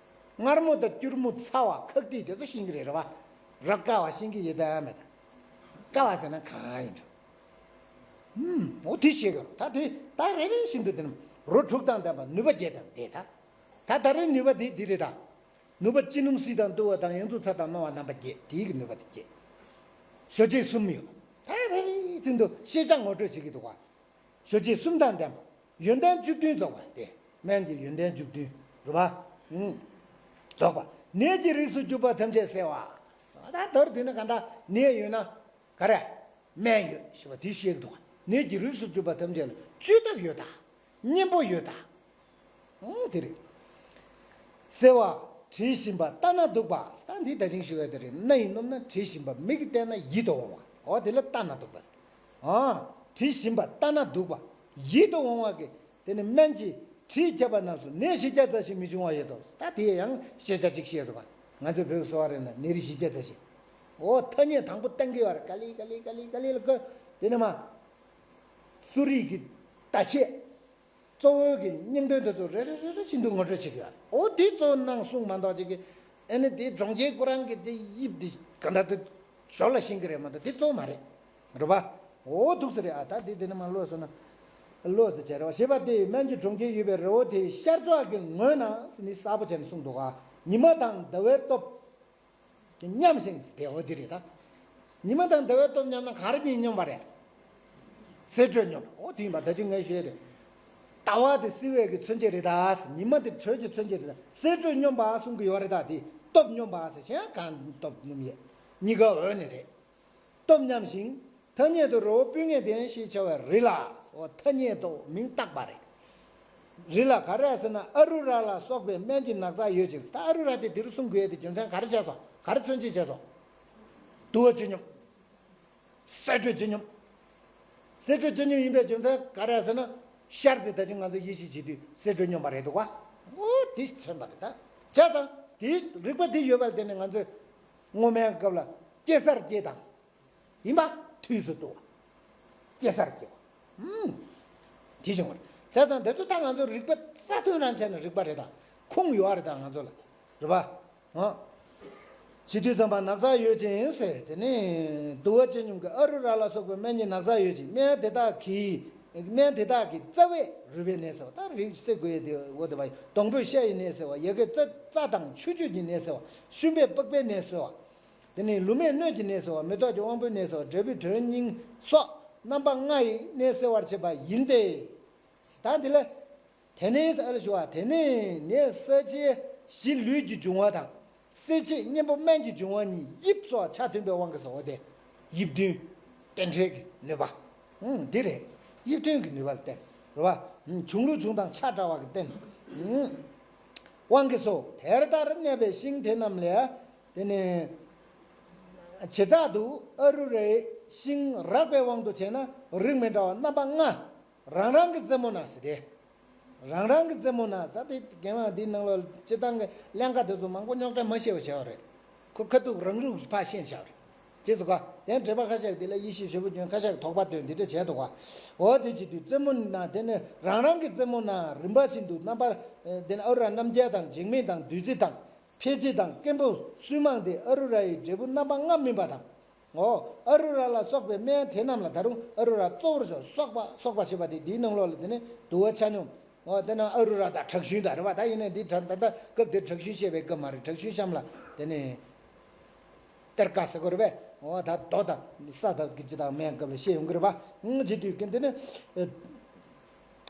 མངར་མོ་དང་སྐྱུར་མོ་ཚ་བ་ཁག་ཏིག་དེ་ཚོ་ཤེས་ཀྱི་རེད། རེད་པ། རབ་དཀའ་བ་ཤེས་ཀྱི་ཡོད་དམ་མེད་དམ། དཀའ་བ་ཟེར་ན་གང་ཡིན་འགྲོ། ཧུམ། འོ་དེ་ཤེས་དགོས་ད་དེ་ད་རེ་རེ་བཞིན་དུ་དེ་རྣམས་རོ་དྲུག་དང་ལྡན་པ་ནུས་པ་བརྒྱད་དང་ལྡན་ད། ད་ད་རེ་ནུས་པ་དེ་འདི་རེད་ད། ནུས་པ་ཅི་ནུས་སྲིད་དང་བཏུལ་བ་དང་ཡོངས་རྫོགས་ཚ་དང་རྣོ་བ་རྣམ་པ་བརྒྱད་དེའི་གི་ནུས་པ་དེ་བརྒྱད། ཞོ་རྗེས་གསུམ་ཡོད་པ། ད་རེ་རེ་བཞིན་དུ་ཤེས་བྱ་ངོ་སྤྲོད་བྱེད་ཀྱི་འདུག་ག་ཞོ་རྗེས་གསུམ་དང་ལྡན་པ། ཡོན་ཏན་བཅུ་བདུན་རྫོགས་པ་སྟེ། སྨན་གྱི་ཡོན་ཏན་བཅུ་བདུན་རེད་པ། ཨུམ། རྫོགས་པ། ནད་ཀྱི་རིགས་སུ་གྱུར་པ་ཐམས་ཅད་སེལ་བ། ད་མདོར་བསྡུས་ན་ག་འདྲ་ནད་ཡོད་ན། ག་རེ། སྨན་ཡོད་ཞེས་པ་དེ་བཤད་ཀྱི་འདུག་ནད་ཀྱི་རིགས་སུ་གྱུར་པ་ཐམས་ཅད་ལ་བཅོས་ཐབས་ཡོད་ད། གཉེན་པོ་ཡོད་ད། ཨང་དེ་རེད། སེལ་བ། དྲི་ཞིམ་པ་ལྟ་ན་སྡུག་པ། ད་འདི་ད་ཅིང་ཞུ་བའི་དེ་རེད། སྣ་ཡིས་སྣོམ་ན་དྲི་ཞིམ་པ་མིག་གིས་བལྟས་ན་ཡིད་དུ་འོང་བ། འོ་དེ་ལ་ལྟ་ན་སྡུག་པ། ཨང་། དྲི་ཞིམ་པ་ལྟ་ན་སྡུག་པ། ཡིད་དུ་འོང་བ་གི་དེ་ནི་སྨན་གྱི་དྲིས་ཁྱབ་པ་རྣམས་སུ་ནད་བཞི་བརྒྱ་རྩ་བཞི་མི་འབྱུང་བ་ཡོད་དོ། ད་དེ་ཡང་ཤེས་བྱ་གཅིག་བཤད་སོང་བ། ང་ཚོའི་བོད་ཀྱི་གསོ་བ་རིག་ན་ནད་རིགས་བཞི་བརྒྱ་རྩ་བཞི། འོ་ཐ་སྙད་དང་པོ་བཏང་གི་ཡོད་རེད། ག་ལེ་ག་ལེ་ག་ལེ་ག་ལེ་ལ་བཀོད། དེ་ནི་མ། གསོ་རིག་གི་བརྡ་ཆད། གཙོ་བོའི་གི་སྙིང་དོན་དེ་ཚོ་རེ་རེ་རེ་རེ་བཞིན་དུ་ངོ་སྤྲོད་བྱེད་ཀྱི་ཡོད་རེད། འོ་དེ་གཙོ་བོ་གནང་གསུངས་མ་གཏོགས་ཅིག་གི་ཨ་ནི་དེ་གྲོང་ཁྱེར་ཁོ་རང་གི་དེ་དབྱིབས་དེ་ག་འདྲ་དེ་ཞོར་ལ་ཤེས་ཀྱི་རེད་མ་གཏོགས་དེ་གཙོ་བོ་མ་རེད། རེད་པ། འོ་འདུག་སེ་རེད་ཨ། ད་དེ་དེ་ནི་མ་ཀློག་སོང་ན། ཀློག་ཙི་བྱས་རེད་པ། ཞེས་པ་སྟེ་སྨན་གྱི་གྲོང་ཁྱེར་ཡོད་པའི་རི་བོ་དེའི་ཤར་ཕྱོགས་ཀྱི་ངོས་ན་ནི་གསལ་པོ་བྱས་ནས་གསུངས་འདུག་ག་ཉི་མ་དང་ཟླ་བའི་སྟོབས། མཉམ་ཞིང་དེ་འོ་འདི་རེད་ད། ཉི་མ་དང་ཟླ་བའི་སྟོབས་མཉམ་ན་ག་རེ་གཉིས་སྙོམས་པ་རེད། གསེད་བཀྲོལ་སྙོམས་པ། འོ་དེ་ཡིན་པ་ད་ཅི་ངས་ཞུས་རེད། ཟླ་བ་དེ་བསིལ་བའི་གི་མཚོན་བྱེད་རེད་ད། ཉི་མ་དེ་དྲོད་ཀྱི་མཚོན་བྱེད་རེད་ད། གསེད་བཀྲོལ་སྙོམས་པ་གསུང་གི་ཡོད་རེད་ད། དེ་སྟོབས་སྙོམས་པ་ཟེར་བྱས་གང་སྟོབས་སྙོམས་ཡས། གཉིས་ཀ་འོ་ནི་རེད། སྟོབས་མཉམ་ཞིང་། ཐ་སྙད་དུ་རི་བོ་སྤུན་ལྔས་ལྡན་ཞེས་བྱ་བའི་རི་ལ། འོ་ཐ་སྙད་དུ་མིང་བཏགས་པ་རེད། རི་ལ་ག་རེ་ཟེར་ན་ཨ་རུ་ར་ལ་སོགས་པའི་སྨན་གྱི་ནགས་ཚལ་ཡོད་ཅིང་། ད་ཨ་རུ་ར་དེ་དེ་རུ་གསུང་དགོས་ཡས་དེ་རྒྱུ་མཚན་ག་རེ་བྱས་སོང་། ག་རེ་མཚོན་བྱེད་བྱས་སོང་། དུ་བ་ཅི་སྙོམས། གསེད་བཀྲོལ་ཅི་སྙོམས། གསེད་བཀྲོལ་ཅི་སྙོམས་ཡིན་པའི་རྒྱུ་མཚན་ག་རེ་ཟེར་ན། ཤར་དེ་ད་ཅི་ང་ཚོ་ཡིད་ཆེས་བྱེད་དུས་གསེད་བཀྲོལ་སྙོམས་པ་རེད་འདུག་ག་འོ་དེ་མཚོན་པ་རེད་ད། བྱས་ཙང་དེའི་རིག་པ་དེ་ཡོད་པ་ལ་བརྟེན་ནས་ང་ཚོས་སྔོན་མའི་སྐབས་ལ་སྐྱེ་སར་སྐྱེ་དང་། ཡིན་པ་དུས་སུ་བཏུ་བ། སྐྱེ་སར་སྐྱེ་བ། ཨུམ། དེ་བྱུང་བ་རེད། བྱས་ཙང་དེ་ཚོ་ད་ང་ཚོ་རིག་པ་རྩ་དོན་རང་བྱས་ནས་རིག་པ་རེད་ད། ཁུངས་ཡོད་རེད་ད་ང་ཚོ་ལ། རེད་པ། ཨ། བྱེད་དུས་ཙམ་པ་ནགས་ཚལ་ཡོད་ཅིང་ཟེར། དེ་ནི་དུ་བ་ཅི་སྙོམས་ཀྱི་ཨ་རུ་ར་ལ་སོགས་པའི་སྨན་གྱི་ནགས་ཚལ་ཡོད་ཅིང་། སྨན་དེ་དག་གི་སྨན་དེ་དག་གི་རྩ་བས་རུས་པའི་ནད་སེལ་བ། ད་རིགས་སེལ་དགོས་ཡས་དེ་འོ་དེ་བ། སྡོང་པོས་ཤ་ཡི་ནད་སེལ་བ། ཡ་གིས་རྩ་རྩ་དང་ཆུ་སྐྱོན་གྱི་ནད་སེལ་བ། ཤུན་པས་པགས་པའི་ནད་སེལ་བ། དེ་ནས་ལུ་མས་སྣོད་ཀྱི་ནད་སེལ་བ། མེ་ཏོག་གིས་དབང་པོའི་ནད་སེལ་བ། འབྲས་བུས་དོན་སྙིང་སོགས་རྣམ་པ་ལྔ་ཡི་ནད་སེལ་བར་བྱེད་པ་ཡིན་ཏེ། ད་འདི་ལ། དེ་ནས་ཨ་ལ་ཞུ་བ། དེ་ནས་ནད་ས་ཆའི་གཞི་ལུས་ཀྱི་འབྱུང་བ་དང་། གསེད་བྱེད་གཉེན་པོ་སྨན་གྱི་འབྱུང་བ་གཉིས་དབྱིབས་སོགས་ཆ་མཐུན་པའི་དབང་གིས་སོ། འོ་དེ། དབྱིབས་མཐུན། རྟེན་འབྲེལ་གྱི་ནུས་པ། ཨང་འདི་རེད། དབྱིབས་མཐུན་གྱི་ནུས་པ་ལ་བརྟེན། རེད་པ། བྱུང་ལུགས་བྱུང་དང་ཆ་འདྲ་བ་གི་རྟེན། དབང་གིས་སོ། དེ་ལྟར་གནས་པའི་ཤིང་དེ་རྣམས་ལས། དེ་ནས་བྱེ་བྲག་ཏུ་ཨ་རུ་རའི་ ཤིང་རགས་པའི་དབང་དུ་བྱས་ན་རིགས་མི་འདྲ་བ་རྣམ་པ་ལྔ། རང་རང་གི་རྩེ་མོ་ན་ཟེར་ཏེ། རང་རང་གི་རྩེ་མོ་ན་ཟེར་ཏེ་རྒན་ལགས་འདིའི་ནང་ལ་སྤྱིར་བཏང་གི་ཀླན་ཀ་དེ་ཚོ་མང་པོ་རྙོག་དྲ་མ་བཤད་པ་བྱས་པ་རེད། ཁོ་ཁ་ཐུག་རང་རུས་ཕར་ཤེས་བྱ་བ་རེད། རྗེས་སུ་ག་དེ་འགྲེལ་པ་ཁ་ཤས་འདི་ལ་དབྱེ་ཞིབ་ཞིབ་པོ་སྐྱོན་ཁ་ཤས་དོགས་པ་བཏོན་འདི་འདྲ་བྱས་འདུག་ག་འོ་དེ་བྱེད་དུས་རྩེ་མོ་ན་དེ་ནི་རང་རང་གི་རྩེ་མོ་ན་རིམ་པ་བཞིན་དུ་རྣམ་པར་དེ་ནི་ཨ་རུ་ར་རྣམ་རྒྱལ་དང་འཇིགས་མེད་དང་བདུད་རྩི་དང་། ཕལ་ཆེར་དང་སྐེམ་པོ་སུན་མང་སྟེ་ཨ་རུ་ར་ཡི་འབྲས་བུ་རྣམ་པ་ལྔ་སྨིན་པ་དང་། ངོ་། ཨ་རུ་ར་ལ་སོགས་པའི་སྨན་དེ་རྣམས་ལ་ད་རུང་ཨ་རུ་ར་གཙོ་བོར་བྱས་སོགས་པ་སོགས་པ་ཞེས་པ་དེ་འདིའི་ནང་ལོགས་ལ་དེ་ནི་དུ་བ་ཆ་སྙོམས། ངོ་། དེ་ནི་ཨ་རུ་ར་དང་དྲག་ཤུལ་དང་རེད་བ། ད་ཡིན་ནའི་འདི་དྲ་ད་ལྟ་སྐབས་འདིར་དྲག་ཤུལ་བཤད་པའི་སྐབས་མ་རེད། དྲག་ཤུལ་གཤམ་ལ་དེ་ནི་གཏེར་ཁ་ཟེར་དགོས་རེད་པས། ངོ་། ད་རྡོ་དང་ས་དང་གི་ཅི་དང་སྨན་སྐབས་ལ་བཤད་ཡོང་གི་རེད་བ། ཨང་། བྱེད་དུས་ཀྱི་དེ་ནི་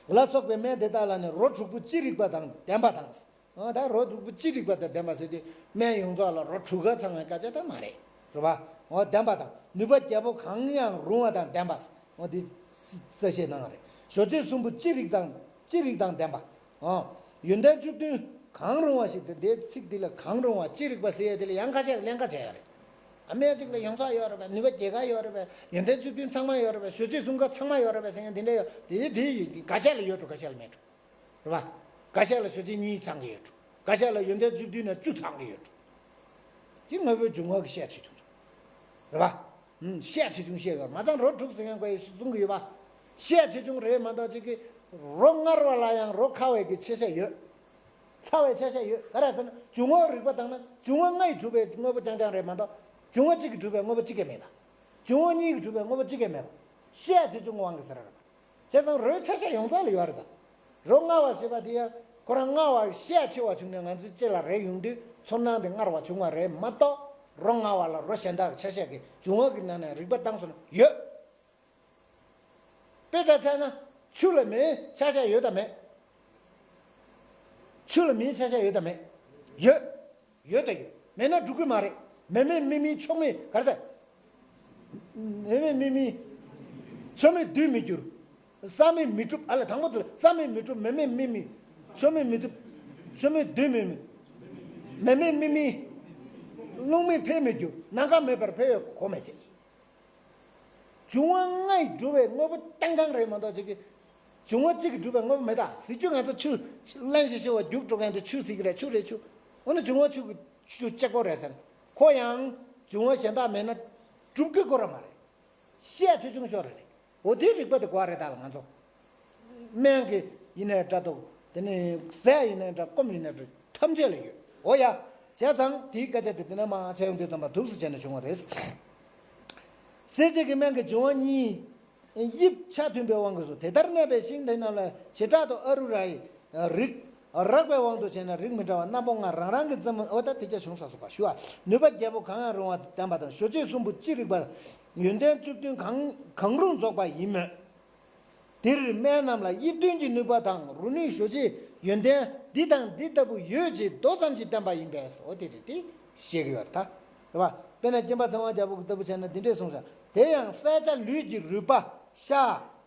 ལ་སོགས་པའི་སྨན་དེ་དག་ལ་ནི་རོ་དྲུག་པོ་ཅི་རིགས་པ་དང་ལྡན་པ་དང་། ཨོ། ད་རོ་དྲུག་པོ་ཅི་རིགས་པ་དང་ལྡན་པ་ཟེར་དུས་སྨན་ཡོངས་རྫོགས་ལ་རོ་དྲུག་ག་ཚང་བའི་སྐད་ཆ་ད་མ་རེད། རེད་པ། ཨོ། ལྡན་པ་དང་ནུས་པ་བརྒྱད་པོ་གང་ཡང་རུང་བ་དང་ལྡན་པ། ཨོ། འདི་རྩ་བཤད་གནང་བ་རེད། ཞོ་ཕྱེ་གསུམ་པོ་ཅི་རིགས་དང་ཅི་རིགས་དང་ལྡན་པ། ཨོ། ཡོན་ཏན་བཅུ་བདུན་གང་རུང་བ་ཞིག་དེ་འདའི་ཚིག་འདི་ལ་གང་རུང་བ་ཅི་རིགས་པ་ཟེར་ཡ་དེ་ལ་ཡང་ཁ་ཤས་ཀླན་ཀ་བྱས་ཡ་རེད། ཨ། སྨན་གཅིག་ལ་ཡོངས་རྫོགས་ཡོད་རེད་པས། ནུས་པ་བརྒྱད་ཀ་ཡོད་རེད་པས། ཡོན་ཏན་བཅུ་བདུན་ཚང་མ་ཡོད་རེད་པས། ཞོ་ཕྱེ་གསུམ་ཀ་ཚང་མ་ཡོད་རེད་པས་ཟེར་མཁན་དེ་འདྲ་ཡོད། དེ་དེ་ཡིན། འགའ་ཤས་ལ་ཡོད་འགྲོ། འགའ་ཤས་ལ་མེད་འགྲོ། རེད་པ། འགའ་ཤས་ལ་ཞོ་ཕྱེ་གཉིས་ཚང་གི་ཡོད་འགྲོ། འགའ་ཤས་ལ་ཡོན་ཏན་བཅུ་བདུན་ནས་བཅུ་ཚང་གི་ཡོད་འགྲོ། དེ་དངོས་པོའི་འབྱུང་བ་གི་ཤས་ཆེ་ཆུང་རེད། རེད་པ། ཨུམ། ཤས་ཆེ་ཆུང་བཤད་ཡོད། མ་ཚང་རོ་དྲུག་ཟེར་མཁན་ཀྱིས་གསུང་གི་ཡོད་པ། ཤས་ཆེ་ཆུང་རེད་མ་གཏོགས་ཅིག་གི་རོ་མངར་བ་ལ་ཡང་རོ་ཁ་བའི་གི་ཆ་ཤས་ཡོད། ཚ་བའི་ཆ་ཤས་ཡོད། ག་རེ་ཟེར་ན་འབྱུང་བ་རིགས་པ་བཏང་ན་འབྱུང་བ་ལྔ་ཡིས་གྲུབ་པའི་དངོས་པོ་རྐྱང་རྐྱང་རེད་མ་གཏོགས་འབྱུང་བ་གཅིག་གིས་གྲུབ་པའི་དངོས་པོ་གཅིག་ཀྱང་མེད་པ། འབྱུང་བ་གཉིས་ཀྱིས་གྲུབ་པའི་དངོས་པོ་གཅིག་ཀྱང་མེད་པ། ཤས་ཆེ་ཆུང་དབང་གིས་ཟེར་ར་རེད་པ། བྱས་ཙང་རོའི་ཆ་ཤས་ཡོངས་རྫོགས་ལ་ཡོད་རེད་ད། རོ་མངར་བ་ཞེས་པ་དེ་ཡང་ཁོ་རང་མངར་བ་ཤས་ཆེ་བ་བྱུང་ནས་ང་ཚོའི་ལྕེ་ལ་རེག་ཡོང་དུས་ཚོར་སྣང་དེ་མངར་བ་བྱུང་བ་རེད་མ་གཏོགས། རོ་མངར་བ་ལ་རོ་གཞན་དག་གི་ཆ་ཤས་ཀྱི་འབྱུང་བ་གི་ནང་ནས་རིགས་པ་བཏང་སོང་ན་ཡོད། དཔེ་འདྲ་བྱས་ན་ཆུ་ལ་མེའི་ཆ་ཤས་ཡོད་དམ་མེད། ཆུ་ལ་མེའི་ཆ་ཤས་ཡོད་དམ་མེད། ཡོད། ཡོད་དང་ཡོད། མེད་ན་འགྲུབ་ཀྱི་མ་རེད། མེ་མེད་མེ་མིན་ཆོ་མེད་ག་རེ་ཟེར། མེ་མེད་མེ་མིན། ཆོ་མེད་རྡུལ་མི་འགྱུར། ས་མེད་མི་གྲུབ། ཨ་ལས། དང་པོ་དེ་ལ་ས་མེད་མི་གྲུབ། མེ་མེད་མེ་མིན། ཆོ་མེད་མི་གྲུབ། ཆོ་མེད་རྡུལ་མི་མེད། མེ་མེད་མེ་མིན། རླུང་མེད་འཕེལ་མི་འགྱུར། ནམ་མཁའ་མེད་པར་འཕེལ་བའི་གོ་མེད་ཅེས། འབྱུང་བ་ལྔ་ཡིས་གྲུབ་པའི་དངོས་པོ་རྐྱང་རྐྱང་རེད་མ་གཏོགས་ཅིག་གི། འབྱུང་བ་གཅིག་གིས་གྲུབ་པའི་དངོས་པོ་མེད་ད། གཟིགས་ཆུ་ང་ཚོ་ཆུ་བརླན་ཤིག་ཤིག་བ་རྒྱུག་འགྲོ་མཁན་དེ་ཆུ་ཟེར་གི་རེད། ཆུ་རེད་ཆུ། འོ་ན་འབྱུང་བ་ཆུ་གི་ཆུ་གཅིག་པོ་རེད་ཟེར། ཁོ་ཡང་འབྱུང་བ་གཞན་དག་མེད་ན་གྲུབ་ཀྱི་ཁོ་རང་མ་རེད། ཤས་ཆེ་ཆུང་ཤོར་རེད། འོ་དེའི་རིགས་པ་དེ་གོ་བ་རེད་ད་ལ་ང་ཚོ། སྨན་གྱི་ཡིན་ནའི་འདྲ་འདུག་དེ་ནས་ཟས་ཡིན་ནའི་འདྲ། སྐོམ་ཡིན་ནའི་འདྲ། ཐམས་ཅད་ལ་ཡོད། འོ་ཡ། བྱས་ཙང་དེའི་སྐད་ཆ་དེ་དེ་ནས་མར་བྱས་ཡོང་དུས་ཙམ་པ་འདུག་སེ་བྱས་ནས་བྱུང་བ་རེད། སྲེད་བྱེད་ཀྱི་སྨན་གྱི་འབྱུང་བ་གཉིས་དབྱིབས་ཆ་མཐུན་པའི་དབང་གིས་སོ། དེ་ལྟར་གནས་པའི་ཤིང་དེ་རྣམས་ལ་བྱེ་བྲག་ཏུ་ཨ་རུ་ར་ཡི་རིགས། རགས་པའི་དབང་དུ་བྱས་ན་རིགས་མི་འདྲ་བ་རྣམ་པ་ལྔ། རང་རང་གི་རྩེ་མོ། འོ་ད་དེ་སྐད་བྱུང་ས་སོགས་པ་ཞུ་བ། ནུས་པ་བརྒྱད་པོ་གང་ཡང་རུང་བ་ལྡན་པ་དང་། ཞོ་ཕྱེ་གསུམ་པོ་ཅི་རིགས་པ། ཡོན་ཏན་བཅུ་བདུན་གང་གང་རུང་རྫོགས་པ་ཡིན་མོད། འདིར་སྨན་རྣམས་ལ་དབྱིབས་མཐུན་གྱི་ནུས་པ་དང་རུ་ནུས་ཞོ་ཕྱེ་ཡོན་ཏན་འདི་དང་འདི་ལྟ་བུ་ཡོད་ཅེས་མདོ་ཙམ་ཞིག་བསྟན་པ་ཡིན་པས་སོ། དེ་རེད་དེ་ཤེས་ཀྱི་ཡོད་རེད་ད། རེད་པ། དཔེར་ན་སྐྱེམ་པ་ཚེ་དབང་རྒྱལ་པོ་ལྟ་བུ་བྱས་ན་འདི་འདྲས་གསུངས་ཤག་དེ་ཡང་བསལ་བྱ་ལུས་ཀྱི་རུས་པ། ཤ།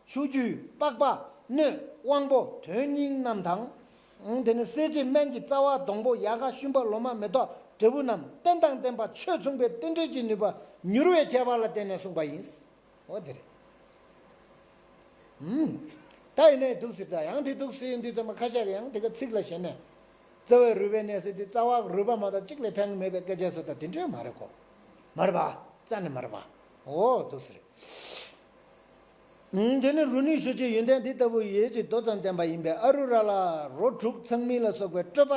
ཆུ་རྒྱུས། པགས་པ། སྣོད། དབང་པོ། དོན་སྙིང་རྣམས་དང་། དེ་ནི་སྲེད་བྱེད་སྨན་གྱི་རྩ་བ། སྡོང་པོ། ཡལ་ག། ཤུན་པ། ལོ་མ། མེ་ཏོག་འབྲས་བུ་རྣམས་རྟེན་དང་བརྟེན་པ་ཆོས་མཚུངས་པའི་རྟེན་འབྲེལ་གྱི་ནུས་པ་མྱུར་བའི་ཁྱད་པར་ལ་བརྟེན་ནས་གསུངས་པ་ཡིན། འོ་དེ་རེད། ཨུམ། ད་ཡིན་ནའི་འདུག་ཟེར་ད་ཡང་དེ་འདུག་ཟེར་དུས་ཙམ་པ་ཁ་ཤས་ཀྱིས་ཡང་དེ་ག་ཚིག་ལ་ཞེན་ནས། རྩ་བའི་རུས་པའི་གནས་ཟེར་དུས་རྩ་བ་རུས་པ་མ་གཏོགས་གཅིག་ལས་ཕན་གྱི་མེད་པའི་སྐད་ཆ་ཟེར་ད་དེ་འདྲས་མ་རེད་གོ། མ་རེད་པ། རྩ་ནས་མ་རེད་པ། འོ་འདུག་ཟེར། ཨུམ། དེ་ནི་རུ་ནུས་ཞོ་ཕྱེ་ཡོན་ཏན་འདི་ལྟ་བུ་ཡོད་ཅེས་མདོ་ཙམ་བསྟན་པ་ཡིན་པས། ཨ་རུ་ར་ལ་རོ་དྲུག་ཚང་མིན་ལ་སོགས་པའི་སྤྲོས་པ་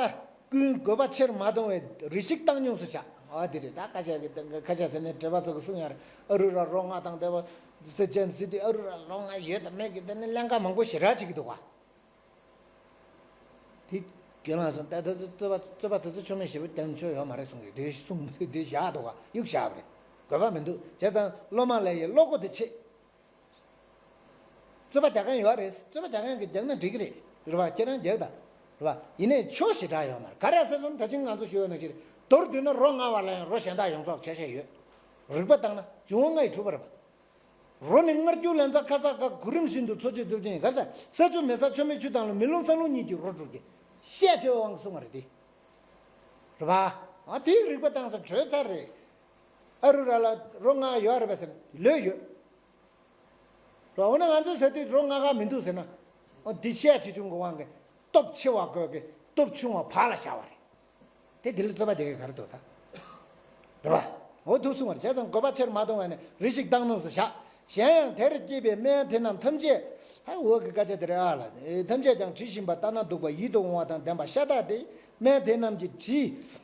ཀུན་དགོས་པ་ཆེར་མ་མཐོང་བས་རེ་ཞིག་བཏང་སྙོམས་སུ་བཞག་འོ་དེ་རེད། ད་ཁ་ཤས་ཀྱིས་ཁ་ཤས་ཟེར་ནས་འགྲེལ་པ་ཚོ་གིས་གསུངས་ཡ་རེད། ཨ་རུ་ར་རོ་ལྔ་དང་ལྡན་པ་ཟེར་ཅན་ཟེར་དུས་ཨ་རུ་ར་རོ་ལྔ་ཡོད་དམ་མེད་ཀྱི་དེ་ནི་ཀླན་ཀ་མང་པོ་ཞེ་དྲག་བྱེད་ཀྱི་འདུག་ག་དེ་རྒན་ལགས་སོང་ད་ད་རྩོད་པ་རྩོད་པ་དེ་ཚོ་ཆོ་མེད་ཞེ་པོ་བསྟན་ཆོག་ཡོད་མ་རེད་གསུངས་ཡོད། དེ་གསུངས་དེ་བཞག་འདུག་ག་གཡུག་བཞག་པ་རེད། དགོས་པ་མི་འདུག་བྱས་ཙང་སློབ་མ་ལ་ཡི་བློ་སྒོ་དེ་ཕྱེ། རྩོད་པ་རྒྱག་མཁན་ཡོད་རེད། རྩོད་པ་རྒྱག་མཁན་གྱིས་རྒྱག་ན་འགྲིག་གི་རེད། རེད་པ། ཁྱེད་རང་རྒྱག་དང་། རེད་པ། ཡིན་ནའི་ཆོ་ཞེ་དྲག་ཡོད་མ་རེད། ག་རེ་ཟེར་སོང་ད་ཅིང་ང་ཚོ་ཞུ་ཡོད་ན་ཅི་རེད། མདོར་བསྡུས་ན་རོ་མངར་བ་ལ་ཡང་རོ་གཞན་དག་ཡོངས་རྫོགས་ཆ་ཤས་ཡོད། རིགས་པ་བཏང་ན་འབྱུང་བ་ལྔ་ཡིས་གྲུབ་པ་རེད་པ། རོ་ནི་མངར་སྐྱུར་ལན་ཚྭ་ཁ་ཚ་ཁ་གུ་རིམ་བཞིན་དུ་འཚོ་བྱེད་རྩུབ་ཅན་ག་ས་ས་ཆུ་མེ་ས་ཆུ་མེ་ཆུ་དང་ལ་མེ་རླུང་ས་རླུང་གཉིས་ཀྱི་རོ་དྲུག་གི་ཤས་ཆེ་བའི་དབང་གིས་གསུངས་པ་རེད་དེ། རེད་པ། ཨ་དེའི་རིགས་པ་བཏང་ས་གྲོས་ཚར་རེད། ཨ་རུ་ར་ལ་རོ་ལྔ་ཡོད་རེད་པས་ཟེར་ན་ལོས་ཡོད། རོ་འོ་ན་ང་ཚོས་ཟེར་དུས་རོ་ལྔ་ག་མི་འདུག་ཟེར་ན། འོ་འདི་ཤས་ཆེ་ཆུང་གི་དབང་གིས་སྟོབས་ཆེ་བ་དགོས་ཀྱི་སྟོབས་ཆུང་བ་བག་ལ་ཞ་བ་རེད། དེ་འདི་ལ་རྩོད་པ་དེ་ག་ག་རེ་འདུག་ད། རེད་པ། འོ་ཐུག་སོང་བ་རེད། བྱས་ཙང་དགོས་པ་ཆེར་མ་གཏོང་བས་ནས་རེ་ཞིག་བཏང་སྣོམས་སུ་བཞག་གཞན་ཡང་དེར་སྐྱེས་པའི་སྨན་དེ་རྣམས་ཐམས་ཅད། ད་འོག་གི་སྐད་ཆ་དེ་རེད་ཨ་ལ། ཐམས་ཅད་ཀྱང་དྲི་ཞིམ་པ་ལྟ་ན་སྡུག་པ་ཡིད་དུ་འོང་བ་དང་ལྡན་པ་ཤ་སྟག་སྟེ། སྨན་དེ་རྣམས་ཀྱི་དྲི།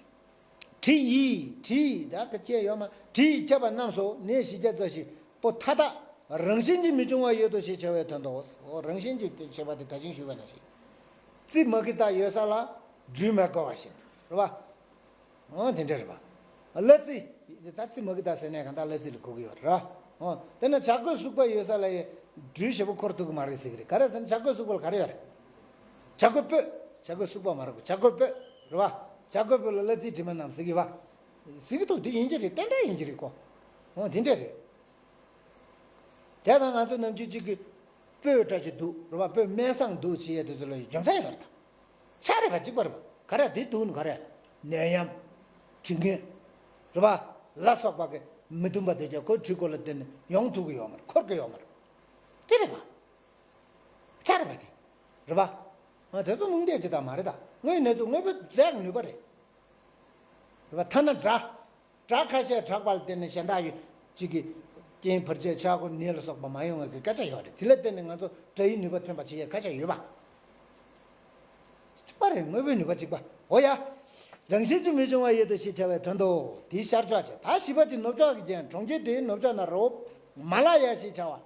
དྲི་ཡིས་དྲི་ད་ག་སྐྱེ་ཡོད་མ། དྲི་ཡིས་ཁྱབ་པ་རྣམས་སོ་ནད་བཞི་བརྒྱ་རྩ་བཞི་པོ་མཐའ་དག་རང་བཞིན་གྱིས་མི་འབྱུང་བ་ཡོད་དོ་ཞེས་བྱ་བའི་དོན་ཏོ། འོ་རང་བཞིན་གྱིས་ཞེས་པ་དེ་ད་ཅིང་ཞུས་པ་ནང་བཞིན། རྩི་མ་གི་ད་ཡོད་ས་ལ་སྦྲུལ་མ་བསྐོལ་བ་བཞིན་རེད་པ། འོ་དེ་འདྲ་རེད་པ། གླ་རྩི། ད་རྩི་མ་གི་ད་ཟེར་ནས་གང་ལྟར་གླ་རྩི་ལ་གོ་གི་ཡོད་རེད། འོ་དཔེར་ན་བྱ་རྒོད་སུག་པ་ཡོད་ས་ལ་ཡི་སྦྲུལ་ཞེ་པོ་འཁོར་ཐུབ་ཀྱི་མ་རེད་ཟེར་གི་རེད། ག་རེ་ཟེར་ན་བྱ་རྒོད་སུག་པ་ལ་ག་རེ་ཡོད་རེད། བྱ་རྒོད་སྤོས། བྱ་རྒོད་སུག་པ་མ་རེད་གོ་བྱ་རྒོད་སྤོས་རེད་པ། བྱ་རྒོད་སྤོས་ལ་གླ་རྩིའི་དྲི་མ་རྣམས་ཟེར་གི་པ། ཟེར་གི་འདུག་དེ་ཡིན་གྱི་རེད། ཏན་ཏན་ཡིན་གྱི་རེད་གོ་འོ་དེ་འདྲ་རེད། དེ་ཙང་ང་ཚོ་ནམ་རྒྱུན་གཅིག་གི་སྤོས་བཀྲ་ཤིས་འདུག་རེད་པ། སྤོས་སྨན་བཟང་འདུག་ཅེས་ཡས་དེ་ཚོ་ལ་རྒྱུ་མཚན་ཡོད་རེད་ད། ཆ་རེད་པ་གཅིག་པ་རེད་པ། ག་རེ་དེ་འདུག་ནི་ག་རེ། ནད་ཡམས། དྲི་ངན། རེད་པ། ལ་སོགས་པ་གི་མི་དུམ་པ་དེ་ཚོ་ཁོ་དྲི་གོ་ལ་བརྟེན་ནས་ཡོང་ཐུབ་ཀྱི་ཡོད་མ་རེད། འཁོར་གྱི་ཡོད་མ་རེད། དེ་རེད་པ། ཆ་རེད་པ་དེ། རེད་པ། ཨ་དེ་ཚོ་རྨོངས་དད་ཅིག་ད་མ་རེད་ད། དངོས་གནས་ཚུལ་དངོས་པོ་རྫས་ཀྱི་ནུས་པ་རེད། རེད་པ། ཐ་ན་དགྲ། དགྲ་ཁ་ཤས་དྲག་པ་ལ་བརྟེན་ནས་གཞན་དག་ཡོད་ཅིག་གི་རྐྱེན་བར་ཆད་ཆག་སྒོ་ནད་ལ་སོགས་པ་མ་ཡོང་བའི་གི་སྐད་ཆ་ཡོད་རེད། དེ་ལ་བརྟེན་ནས་ང་ཚོ་དགྲ་ཡི་ནུས་པ་ཐོན་པ་བྱེད་ཡས་ཁ་ཤས་ཡོད་པ། གཅིག་པ་རེད། དངོས་པོའི་ནུས་པ་གཅིག་པ། འོ་ཡ། རང་བཞིན་གྱིས་མི་འབྱུང་བ་ཡོད་དོ་ཞེས་བྱ་བའི་དོན་ཏོ། དེའི་ཤར་ཕྱོགས་ཀྱི་ད་བཞི་པ་དེ་ནུབ་ཕྱོགས་ཀྱི་རྒྱན། གྲོང་ཁྱེར་དེའི་ནུབ་ཕྱོགས་ན་རི་བོ་མ་ལ་ཡ་ཞེས་བྱ་བ།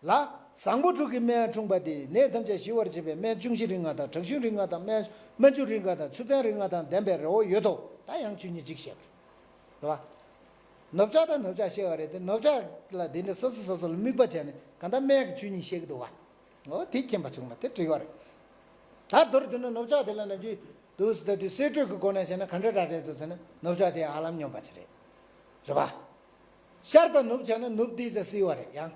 ལ། བཟང་པོ་དྲུག་གི་སྨན་འཁྲུངས་པ་སྟེ། ནད་ཐམས་ཅད་ཞི་བར་བྱེད་པའི་སྨན་ཅུང་ཞི་རིགས་ལྔ་དང་། དྲག་ཞུན་རིགས་ལྔ་དང་། སྨན་སྨན་ཆུ་རིགས་ལྔ་དང་། ཆུ་ཚན་རིགས་ལྔ་དང་ལྡན་པའི་རི་བོ་ཡོད་དོ། ད་ཡང་ཆོས་ཉིད་གཅིག་བཤད་པ་རེད་པ། ནུབ་ཕྱོགས་དང་ནུབ་ཕྱོགས་བཤད་པ་རེད་དེ། ནུབ་ཕྱོགས་ལ་དེ་འདྲ་སོ་སོ་སོ་སོ་ལ་དམིགས་པ་བྱས་ནས་གང་ལྟར་སྨན་གྱི་ཆོས་ཉིད་བཤད་ཀྱི་འདུག་བ། འོ་དེ་མཁྱེན་པ་བྱུང་ན་དེ་འགྲིག་པ་རེད། ད་མདོར་བསྡུ་ན་ནུབ་ཕྱོགས་དེ་ལ་ནམ་རྒྱུན་འདུག་སེ་ལྟ་དུས་གསེད་བཀྲོལ་གྱི་སྒོ་ནས་བཤད་ན་ག་འདྲ་འདྲ་རེད་འདུག་ཟེར་ན་ནུབ་ཕྱོགས་དེ་ཧ་ལམ་སྙོམས་པ་ཅིག་རེད། རེད་པ། ཤར་དང་ནུབ་བྱས་ན་ནུབ་དེ་ཚོ་བསིལ་བ་རེད་ཡང་།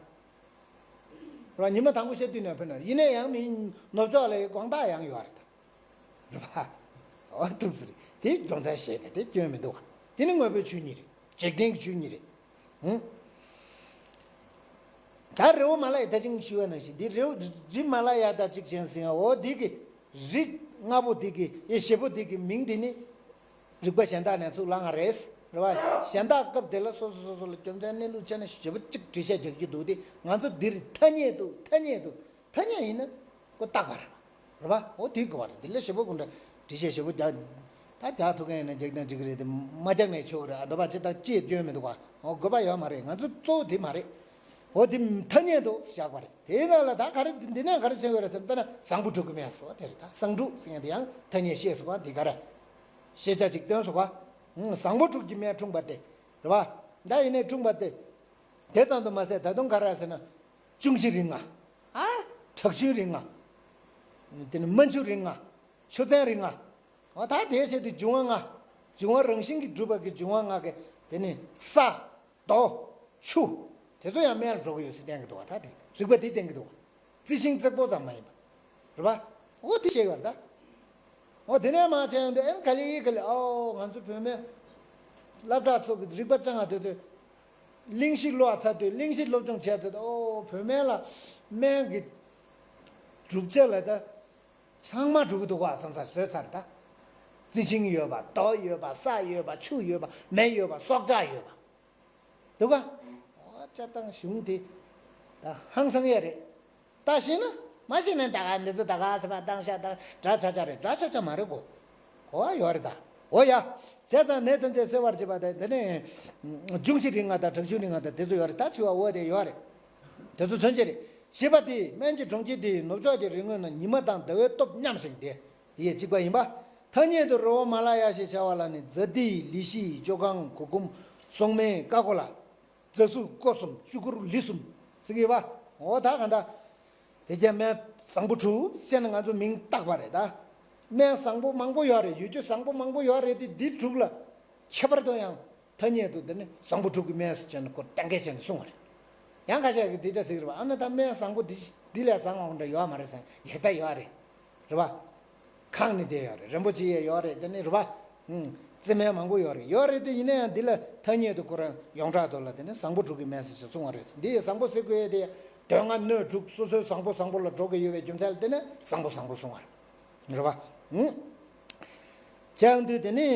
རེད་པ། ཉི་མ་དང་པོ་ཤར་དུས་ནས་འཕེལ་ན་ཡིན་ན་ཡང་མི་ནུབ་ཕྱོགས་ལ་དགོང་དག་ཡང་ཡོད་རེད་ད། རེད་པ། འོ་འདུག་སེ་རེད། དེ་རྒྱུ་མཚན་བཤད་དེ་དེ་སྐྱོན་མི་འདུག་བ། དེ་ནི་དངོས་པོའི་ཆོས་ཉིད་རེད། འཇིག་རྟེན་གྱི་ཆོས་ཉིད་རེད། ཧུང་། ད་རི་བོ་མ་ལ་ཡ་ད་ཅིང་ཞུ་བ་ནང་བཞིན་འདི་རི་བོ་རི་མ་ལ་ཡ་ད་ཅིག་ཅན་ཟིན་འོ་འདི་གི་རི་ལྔ་པོ་འདི་གི་ཡེ་ཞེ་པོ་འདི་གི་མིང་འདི་ནི་རིག་པ་གཞན་དག་ནས་ཚུར་བླངས་པ་རེད། རེད་པ། གཞན་དག་སྐབས་དེ་ལ་སོ་སོ་སོ་སོ་ལ་རྒྱུ་མཚན་གནས་ལུགས་ཆ་ནས་ཞེ་པོ་གཅིག་འགྲེལ་བཤད་རྒྱག་རྒྱུ་འདུག་སྟེ་ང་ཚོ་འདིར་ཐ་སྙད་དུ་ཐ་སྙད་དུ་ཐ་སྙད་ཡིན་ན་ཀོ་བཏགས་པ་རེད། རེད་པ། འོ་དེའི་གོ་བ་རེད། འདི་ལས་ཞེ་པོ་ཀུན་འདྲ་འགྲེལ་བཤད་ཞེ་པོ་རྒྱག་ད་རྒྱག་ཐུབ་མཁན་ཡིན་ན་རྒྱག་ན་འགྲིག་གི་རེད་དེ་མ་རྒྱག་ནས་ཆོག་གི་རེད། འདོད་པ་ཅི་ལྟར་ཅི་སྐྱོན་མི་འདུག་ག་འོ་དགོས་པ་ཡོད་མ་རེད། ང་ཚོ་གཙོ་བོ་དེ་མ་རེད། འོ་དེ་ཐ་སྙད་དུ་བཞག་པ་རེད། དེའི་ནང་ལ་ད་ག་རེ་འདི་ནས་ག་རེ་བྱེད་དགོས་རེད་ཟེར་ན་དཔེར་ན་བཟང་པོ་དྲུག་གི་སྨན་ཟེར་བ་དེ་རེད། ད་བཟང་དྲུག་ཟེར་མཁན་དེ་ཡང་ཐ་སྙད་བཤད་སོང་བ་འདི་ག་རེ་ཤེས་བྱ་ཅིག་སྟོན་སོང་བ། བཟང་པོ་དྲུག་གི་སྨན་འཁྲུངས་པ་སྟེ། རེད་པ། ད་ཡིན་ནའི་འཁྲུངས་པ་སྟེ། དེ་ཙམ་དུ་མ་ཟད་ད་དུང་ག་རེ་ཟེར་ན། ཅུང་ཞི་རིགས་ལྔ། ཨ། དྲག་ཞུན་རིགས་ལྔ། དེ་ནི་རྨ་ཆུ་རིགས་ལྔ། ཆུ་ཚན་རིགས་ལྔ། འོ་ད་དེའི་ཆེད་དུ་འབྱུང་བ་ལྔ། འབྱུང་བ་རང་བཞིན་གྱིས་གྲུབ་པ་གི་འབྱུང་བ་ལྔ་གི་དེ་ནི་ས། རྡོ། ཆུ། དེ་ཚོ་ཡང་སྨན་ལ་འགྲོ་གི་ཡོད་ཟེར་བསྟན་གྱི་འདུག་བ། ད་དེ་རིག་པ་དེ་བསྟན་གྱི་འདུག་བ། རྩི་ཤིང་བརྩེགས་པོ་ཙམ་མ་ཡིན་པ། རེད་པ། འོ་དེ་བཤད་ཡོད་རེད་ད། འོ་དེ་ནས་མར་བྱས་ཡོང་དུས་ཨན་ག་ལེ་ག་ལེ་ཨོ་ང་ཚོ་བོད་སྨན་སློབ་གྲྭ་ཚོ་གི་རིག་པ་སྦྱང་བ་དེ་ཚོས་གླེང་གཞི་ཀློག་ཚར་དུས་གླེང་གཞི་སློབ་སྦྱོང་བྱས་ཚར་དུས་ཨོ་བོད་སྨན་ལ་སྨན་གྱི་གྲུབ་ཆ་ལ་ད། ཚང་མ་འགྲོ་གི་འདུག་ག་བསམ་ས་བཟོས་ཚར་ད། རྩི་ཤིང་ཡོད་པ་རྡོ་ཡོད་པ་ས་ཡོད་པ་ཆུ་ཡོད་པ་མེ་ཡོད་པ་སྲོག་ཆགས་ཡོད་པ། འདུག་ག་འོ་ཅག་དང་གཞུང་དེ་ད་ཧང་སང་ཡས་རེད། ད་ཤེས་ན་མ་ཤེས་ན་ད་ག་འདི་ཚོ་ད་ག་ས་པ་བཏང་ཤག་ད་འདྲ་ཆ་ཆ་རེད། འདྲ་ཆ་ཆ་མ་རེད་གོ་གོ་བ་ཡོད་རེད་ད། འོ་ཡ། བྱས་ཙང་ནད་ཐམས་ཅད་སེལ་བར་བྱེད་པ་དེ་དེ་ནི་ཅུང་ཞི་རིགས་ལྔ་དང་དྲག་ཞུན་རིགས་ལྔ་དང་དེ་ཚོ་ཡོད་རེད། ད་འཆི་བ་འོ་དེ་ཡོད་རེད། དེ་ཚོ་མཚོན་བྱེད་རེད། ཞེས་པ་དེས་སྨན་གྱི་གྲོང་ཁྱེར་དེའི་ནུབ་ཕྱོགས་ཀྱི་རི་ངོས་ན་ཉི་མ་དང་ཟླ་བའི་སྟོབས་མཉམ་ཞིང་དེ་དེ་ཡི་གཅིག་པ་ཡིན་པ། ཐ་སྙད་དུ་རི་བོ་མ་ལ་ཡ་ཞེས་བྱ་བ་ལ་ནི་ཛ་ཏི་ལི་ཤི་ཅོ་ཁང་གུར་གུམ་སོང་མའི་ཀ་ཀོ་ལ། ཛ་སུ་ཀོ་གསུམ་ཅུ་གུར་ལི་གསུམ་ཟེར་གི་ཡོད་པ། འོ་ད་ག་འདྲ། དེ་རྒྱ་སྨན་བཟང་པོ་དྲུག་ཟེར་ནས་ང་ཚོ་མིང་བཏགས་པ་རེད་ད། སྨན་བཟང་པོ་མང་པོ་ཡོད་རེད། ཡུལ་ཆུ་བཟང་པོ་མང་པོ་ཡོད་རེད་དེ་འདི་དྲུག་ལ་ཁྱད་པར་དུ་ཡང་ཐ་སྙད་དུ་འདི་ནི་བཟང་པོ་དྲུག་གི་སྨན་ཟེར་བྱས་ནས་ཁོ་གཏན་འཁེལ་བྱས་ནས་གསུངས་པ་རེད། ཡང་ཁ་ཤས་ཀྱིས་འདི་འདྲ་ཟེར་གི་རེད་པ། ཨ་ན་ད་སྨན་བཟང་པོ་འདི་འདི་ལས་བཟང་བ་འདྲ་ཡོད་མ་རེད་ཟེར་ཡ་ད་ཡོད་རེད། རེད་པ། ཁང་ནི་དེ་ཡོད་རེད། རིན་པོ་ཆེ་ཡས་ཡོད་རེད། དེ་ནི་རེད་པ། ཨུང་། རྩི་སྨན་མང་པོ་ཡོད་རེད། ཡོད་རེད་དེ། ཡིན་ན་ཡང་འདི་ལ་ཐ་སྙད་དུ་ཁོ་རང་ཡོངས་གྲགས་ཐོག་ལ་དེ་ནི་བཟང་པོ་དྲུག་གི་སྨན་ཟེར་ཞིག་གསུང་བ་རེད། འདི་ཡི་བཟང་པོ་ཟེར་དགོས་ཡས་དེ་དོན་ལྔ་སྣོད་དྲུག་སོ་སོའི་བཟང་པོ་བཟང་པོ་ལ་འགྲོ་གི་ཡོད་པའི་རྒྱུ་མཚན་ལ་བརྟེན་ནས་བཟང་པོ་བཟང་པོ་གསུང་བ་རེད། རེད་པ། ཨུ། བྱས་ཡོང་དུས་དེ་ནི་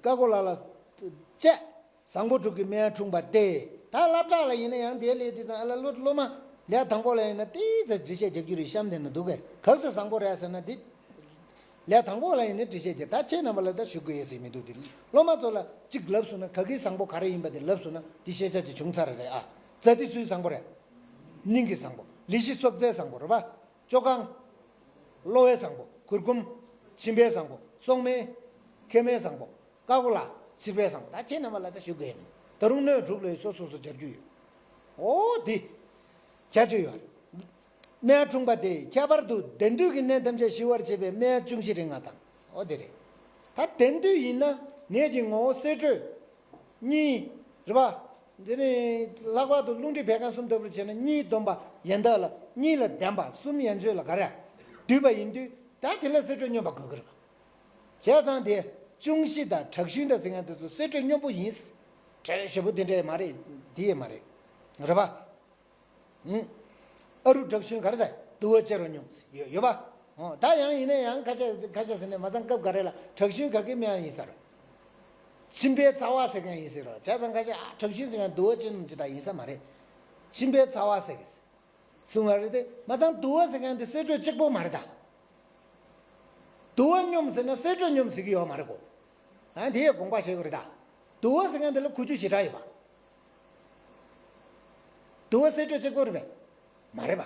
ཀ་ཀོ་ལ་ལ་བཅས། བཟང་པོ་དྲུག་གི་སྨན་འཁྲུངས་པ་སྟེ། ད་སློབ་གྲྭ་ལ་ཡིན་ན་ཡང་དེ་ལས་དུས་ཙང་ཨ་ལ་སློབ་སློབ་མ་ལས་དང་པོ་ལ་ཡིན་ན་ཏིག་ཙམ་འགྲེལ་བཤད་རྒྱག་རྒྱུ་རེད། གཤམ་དེ་ན་འདུག་གས། ག་ཚོད་བཟང་པོ་རེད་ཟེར་ན་འདི། ལས་དང་པོ་ལ་ཡིན་ན་འགྲེལ་བཤད་རྒྱག་ད་ཁྱེད་རྣམ་པ་ལ་ད་ཞུ་དགོས་ཡས་ཟེར་མི་འདུག་དེ་སློབ་མ་ཚོ་ལ་གཅིག་ལབ་སོང་ན་ག་གི་བཟང་པོ་ག་རེ་ཡིན་པ་དེ་ལབ་སོང་ན་དེ་ཤེས་བྱ་ཅིག་བྱུང་ཚར་རེད། ཨ། རྩ་དེ་སུའི་བཟང་པོ་རེད། སྙིང་གི་བཟང་པོ། ལི་ཤི་སྲོག་རྩའི་བཟང་པོ་རེད་པ། ཅོ་གང་། གློ་བའི་བཟང་པོ། གུར་གུམ། མཆིན་པའི་བཟང་པོ། སྲོག་སྨན། མཁལ་མའི་བཟང་པོ། ཀ་ཀོ་ལ། མཆེར་པའི་བཟང་པོ། ད་ཁྱེད་རྣམ་པ་ལ་ད་ཞུ་དགོས་ཡིན། ད་རུང་སྣོད་དྲུག་ལ་ཡི་སོ་སོ་སོ་སྦྱར་རྒྱུ་ཡོད། ཨོ་དེ། ཁྱད་ཆོས་ཡོད་རེད། སྨན་འཁྲུངས་པ་སྟེ། ཁྱད་པར་དུ་བདེ་འདོད་ཀྱི་ནད་ཐམས་ཅད་ཞི་བར་བྱེད་པའི་སྨན་ཅུང་ཞི་རིང་བ་དང་། ཨོ་དེ་རེད། ད་བདེ་འདོད་ཡིན་ན་ནད་ཀྱི་ངོ་བོ་གསེད་བཀྲོལ། གཉིས། རེད་པ། འདི་ནི་ལྷག་པར་དུ་རླུང་མཁྲིས་བད་ཀན་གསུམ་ལྟ་བུར་བྱས་ན་གཉིས་སྡོམ་པ་ཡན་དག་ལ། གཉིས་ལ་ལྡན་པ་གསུམ་ཡན་ཆོད་ལ་ག་རེ་འདུས་པ་ཡིན་དུས། ད་དེ་ལ་གསེད་བཀྲོལ་སྙོམས་པ་དགོས་ཀྱི་རེད། བྱས་ཙང་དེ་ཅུང་ཞི་དང་དྲག་ཤུན་དང་ཟེར་མཁན་དེ་ཚོ་གསེད་བཀྲོལ་སྙོམས་པོ་ཡིན། བཀྲོལ་ཞེ་པོ་དེ་འདྲས་མ་རེད། དེ་ཡས་མ་རེད། རེད་པ། ཨུ། ཨ་རུ་དྲག་ཤུན་ག་རེ་ཟེར། དུ་བ་སྐྱེ་རུ་སྙོམས་ཟེར་ཡོད་ཡོད་པ། ཨོ་ད་ཡང་ཡིན་ན་ཡང་ཁ་ཤས་ཁ་ཤས་ཟེར་ནས་མ་ཚང་སྐབས་ག་རེ་ལ་དྲག་ཤུན་ག་གི་སྨན་ཡིན་ཟེར། མཆིན་པའི་ཚ་བ་ཟེར་མཁན་ཡིན་ཟེར་རོ། བྱས་ཙང་ཁ་ཤས་ཨ་དྲག་ཤུན་ཟེར་མཁན་དུ་བ་སྐྱེ་སྙོམས་ཅིག་ད་ཡིན་ས་མ་རེད། མཆིན་པའི་ཚ་བ་ཟེར་གི་ཟེར། གསུང་བ་རེད་དེ། མ་ཚང་དུ་བ་ཟེར་མཁན་དེ་གསེད་བཀྲོལ་གཅིག་པོ་མ་རེད་ད། དུ་བ་སྙོམས་ཟེར་ན་གསེད་བཀྲོལ་སྙོམས་ཟེར་གི་ཡོད་མ་རེད་གོ། ཨ་དེ་ཡས་དགོངས་པ་བཞེས་དགོས་རེད་ད། དུ་བ་ཟེར་མཁན་དེ་ལ་ཁུ་ཆུ་ཞེ་དྲག་ཡོད་པ། དུ་བ་གསེད་བཀྲོལ་གཅིག་པོ་རེད་པས། མ་རེད་པ།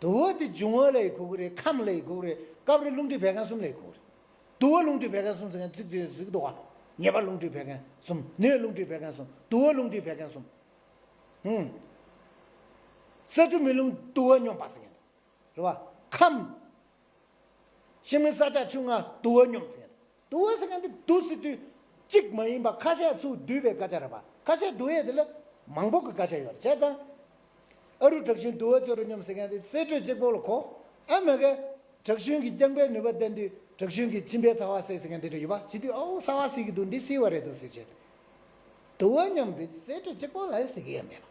དུ་བ་དེ་འབྱུང་བ་ལ་ཡི་གོ་གི་རེད། ཁམས་ལ་ཡི་གོ་གི་རེད། སྐབས་རེ་རླུང་མཁྲིས་བད་ཀན་གསུམ་ལ་ཡི་གོ་གི་རེད། དུ་བ་རླུང་མཁྲིས་བད་ཀན་གསུམ་ཟེར་མཁན་ཚིག་ཚིག་ཟིག་འདུག་ག། ཉེས་པ་རླུང་མཁྲིས་བད་ཀན་གསུམ། ནད་རླུང་མཁྲིས་བད་ཀན་གསུམ། དུ་བ་རླུང་མཁྲིས་བད་ཀན་གསུམ། ཧུམ། ས་ཆུ་མེ་རླུང་དུ་བ་སྙོམས་པ་ཟེར་མཁན་དེ། རེད་པ། ཁམས། ཤིང་མེ་ས་ལྕགས་ཆུ་ལྔ་དུ་བ་སྙོམས་ཟེར་མཁན་དེ། དུ་བ་ཟེར་མཁན་དེ་དུ་ཟེར་དུས་གཅིག་མ་ཡིན་པ་ཁ་ཤས་ཚུར་བསྡུས་པའི་སྐད་ཆ་རེད་པ། ཁ་ཤས་བསྡུ་ཡས་དེ་ལ་མང་པོ་གི་སྐད་ཆ་ཡོད་རེད། བྱས་ཙང་། ཨ་རུ་དྲག་ཤུན་དུ་བ་སྐྱེ་རུ་སྙོམས་ཟེར་མཁན་དེ་གསེད་བཀྲོལ་གཅིག་པོ་ལ་གོ། ཨ་མ་གི། དྲག་ཤུན་གྱི་རྐྱང་པའི་ནུས་པ་བསྟན་དུས་དྲག་ཤུན་གྱི་མཆིན་པའི་ཚ་བ་སེལ་ཟེར་མཁན་དེ་འདྲ་ཡོད་པ། བྱེད་དུས་ཨའོ་གསར་བ་སེལ་གྱི་འདུག་འདི་སེལ་བ་རེད་འདུག་ཟེར་བྱས། དུ་བ་སྙོམས་དེ་གསེད་བཀྲོལ་གཅིག་པོ་ལ་ཟེར་གྱི་ཡ་མེད་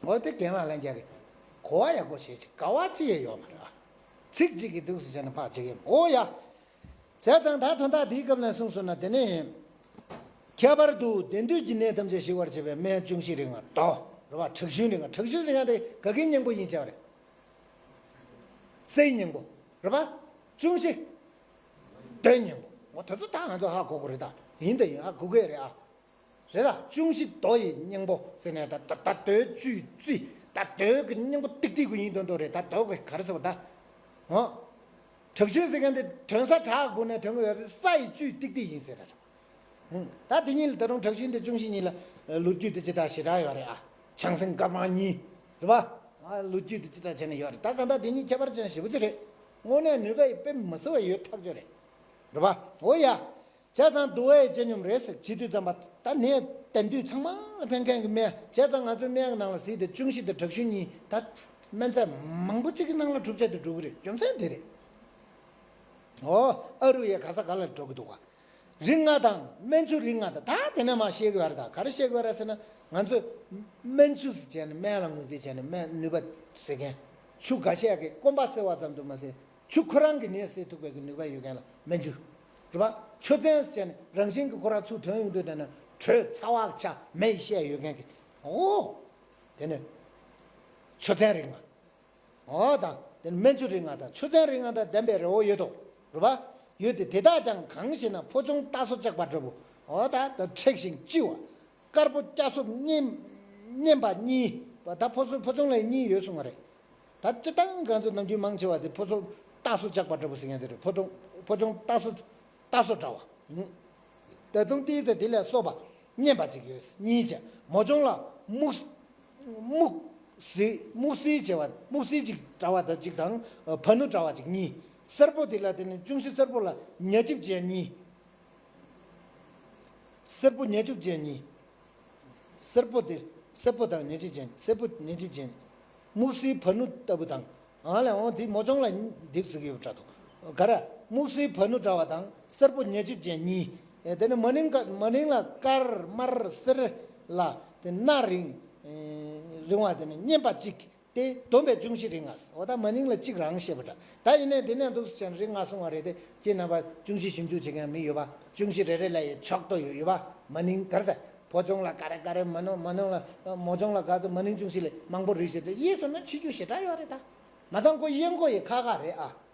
པ། འོ་དེ་རྒན་ལགས་ལྷན་རྒྱས་ཀྱིས་གོ་བ་ཡག་པོ་བྱེད་ཅིག་དགའ་བ་ཅི་ཡང་ཡོད་མ་རེད་ཨ། ཚིག་གཅིག་གིས་འདུག་ཟེར་བྱས་ན་ཕར་བྱེད་ཀྱི་ཡོད་མ། འོ་ཡ། བྱས་ཙང་ད་དོན་དག་འདིའི་སྐབས་ནས་གསུངས་སོང་ན་དེ་ནི། ཁྱད་པར་དུ་བདེ་འདོད་ཀྱི་ནད་ཐམས་ཅད་ཞི་བར་བྱེད་པའི་སྨན་ཅུང་ཞི་རིང་བ་དོ། རེད་པ། དྲག་ཤུན་རིང་བ། དྲག་ཤུན་ཟེར་མཁན་དེ་ག་གི་སྙིང་པོ་ཡིན་བྱས་པ་རེད། སའི་སྙིང་པོ། རེད་པ། ཅུང་ཞི། དོའི་སྙིང་པོ། འོ་དེ་ཚོ་ད་ང་ཚོ་ཧ་གོ་དགོས་རེད་ད། ཡིན་ད་ཡིན་ཧ་གོ་གི་རེད་ཨ། རེད་ད། ཅུང་ཞི་དོ་ཡི་སྙིང་པོ་ཟེར་ནས་ད་ད་ད་དོའི་བཅུད་རྩི། ད་དོའི་གི་སྙིང་པོ་ཏིག་ཏིག་གི་ཡིན་དོན་དོ་རེད། ད་དོ་གི་ག་རེ་ཟེར་བ་ད། ཨོ། དྲག་ཤུན་ཟེར་མཁན་དེ་དོན་ས་དྲག་སྒོ་ནས་དོན་གི་ཡོད་རེད། ས་ཡི་བཅུད་ཏིག་ཏིག་ཡིན་ཟེར་ར། ཧུང་། ད་དེ་གཉིས་ལ་ད་རུང་དྲག་ཤུན་དེ་ཅུང་ཞི་གཉིས་ལ་ལོ་རྒྱུས་དེ་ཇི་ལྟར་ཞེ་དྲག་ཡོད་རེད་ཨ། བྱང་སེམས་དཀར་དམར་གཉིས། རེད་པ། ཨ་ལོ་རྒྱུས་དེ་ཇི་ལྟར་བྱས་ནས་ཡོད་རེད། ད་གང་ལྟར་དེ་གཉིས་ཁྱད་པར་ཅན་ཞེ་པོ་ཅིག་རེད། དངོས་གནས་ནུས་པ་ཡི་དཔེ་མི་སྲིད་པ་ཡོད་ཐག་ཆོད་རེད། རེད་པ། འོ་ཡ། བྱས་ཙང་དུ་བ་ཡི་སྐྱེ་སྙོམས་རེད་ཟེར་བྱེད་དུས་ཙམ་པ་ད་ནས་བསྟན་དུས་ཚང་མ་ལ་ཕན་མཁན་གྱི་སྨན། བྱས་ཙང་ང་ཚོའི་སྨན་གྱི་ནང་ལ་གཟིགས་ཏེ་ཅུང་ཞི་དང་དྲག་ཤུན་གཉིས་ད་སྨན་རྫས་མང་པོ་ཅིག་གི་ནང་ལ་གྲུབ་ཆེད་དུ་འགྲོ་གི་རེད། རྒྱུ་མཚན་དེ་རེད། ཨོ། ཨ་རུ་ཡི་ག་ས་ག་ལ་འགྲོ་གི་འདུག་ག། རིགས་ལྔ་དང་སྨན་ཆུ་རིགས་ལྔ་དང་། ད་དེ་ནས་མར་བཤད་ཀྱི་ཡོད་རེད། ད་ག་རེ་བཤད་ཀྱི་ཡོད་རེད་ཟེར་ན། ང་ཚོས་སྨན་ཆུ་ཟེར་བྱས་ནས་སྨན་ལ་ངོས་འཛིན་བྱས་ནས་སྨན་ནུས་པ་ཟེར་མཁན། ཆུ་འགའ་ཤས་ཀྱིས་སྐོམ་པ་སེལ་བ་ཙམ་དུ་མ་ཟད་ཆུ་ཁོ་རང་གི་ནད་སེལ་ཐུབ་པའི་གི་ནུས་པ་ཡོད་མཁན་ལ་སྨན་ཆུ། རེད་པ། ཆུ་ཚན་ཟེར་བྱས་ནས་རང་བཞིན་གྱིས་ཁོ་རང་ཚུར་ཐོན་ཡོང་དུས་དེ་ནི་དྲོད་ཚ་བ་ཆགས་མེ་ཤས་ཡོད་མཁན་གྱི། ཨོ། དེ་ནི་ཆུ་ཚན་རིགས་ལྔ། འོ་དང་། དེ་ནི་སྨན་ཆུ་རིགས་ལྔ་དང་ཆུ་ཚན་རིགས་ལྔ་དང་ལྡན་པའི་རི་བོ་ཡོད་དོ། རེད་པ། ཡོད་དེ། དེ་དག་ཀྱང་གང་ཞེ་ན། ཕོ་ཆུང་རྟ་སོ་ལྕགས་པ་འདྲ་བོ། འོ་ད་ད་མཁྲེགས་ཤིང་ལྕི་བ། དཀར་པོ་སྐྱ་སོབ་མཉེན་མཉེན་པ་གཉིས་པ། ད་ཕོ་སོ་ཕོ་ཆུང་ལ་གཉིས་ཡོད་གསུང་བ་རེད། ད་སྤྱིར་བཏང་ང་ཚོ་ནམ་རྒྱུན་མང་ཆེ་བ་དེ་ཕོ་སོ་རྟ་སོ་ལྕགས་པ་འདྲ་བོ་ཟེར་མཁན་དེ་རེད། ཕོ་ཆུང་ཕོ་ཆུང་རྟ་སོ་རྟ་སོ་འདྲ་བ། ད་དུང་ཏིལ་དང་དེ་ལས་སོགས་པ་མཉེན་པ་ཅིག་ཡོད། གཉིས་བྱས། མོ་ཆུང་ལ་སྨུག་སྨུག་སི་སྨུག་སི་བྱེད་པ། སྨུག་སི་ཅིག་འདྲ་བ་དང་ཅིག་དང་བ་ནུ་འདྲ་བ་ཅིག་གཉིས། སེར་པོ་དེ་ལ་དེ་ནི་ཅུང་ཞི་སེར་པོ་ལ་ཉ་ལྕིབས་ཅན་གཉིས། སེར་པོ་ཉ་ལྕིབས་ཅན་གཉིས། སེར་པོ་དེ་སེར་པོ་དང་ཉ་ལྕིབས་ཅན། སེར་པོ་ཉ་ལྕིབས་ཅན། སྨུག་སིའི་བ་ནུ་ལྟ་བུ་དང་། ཨ་ལས་འོང་དེ་མོ་ཆུང་ལ་འདི་ཟེར་གྱི་ཡོད་པ་འདྲ་འདུག་ག་རེ། སྨུག་སིའི་བ་ནུ་འདྲ་བ་དང་སེར་པོ་ཉ་ལྕིབས་ཅན་གཉིས། ཨེ་དེ་ནི་མ་ནིང་ཀ་མ་ནིང་ལ་དཀར་དམར་སེར་ལ་དེ་སྣ་རིང་། ཨེ་རིང་བ་དེ་ནི་བསྙེན་པ་གཅིག་དེ་བསྡོམས་པས་ཅུང་ཞིག་རིང་ང་། འོ་ད་མ་ནིང་ལ་གཅིག་རང་བཤད་པ་འདྲ། ད་ཡིན་ནའི་དེ་ནས་འདུག་སེ་བྱས་ན་རིང་ང་སོང་བ་རེད་དེ། ཁྱེད་རྣམ་པ་ཅུང་ཞིག་ཞིབ་འཇུག་བྱེད་མཁན་མི་ཡོད་པ། ཅུང་ཞིག་རེ་རེ་ལ་ཡི་ཕྱོགས་གཏོགས་ཡོད་ཡོད་པ། མ་ནིང་ག་རེ་ཟེར། ཕོ་ཆུང་ལ་ག་རེ་ག་རེ། མ་ནིང་མ་ནིང་ལ་མོ་ཆུང་ལ་ག་ཚོད། མ་ནིང་ཅུང་ཞིག་ལས་མང་པོ་རེད་ཟེར་ཏེ། ཡིན་སོང་ན་ཕྱི་རྒྱུ་ཞེ་དྲག་ཡོད་རེད་ད། མ་ཚང་ཁོ་གཡས་མགོ་ཡི་ཁ་ཁ་རེད་ཨ།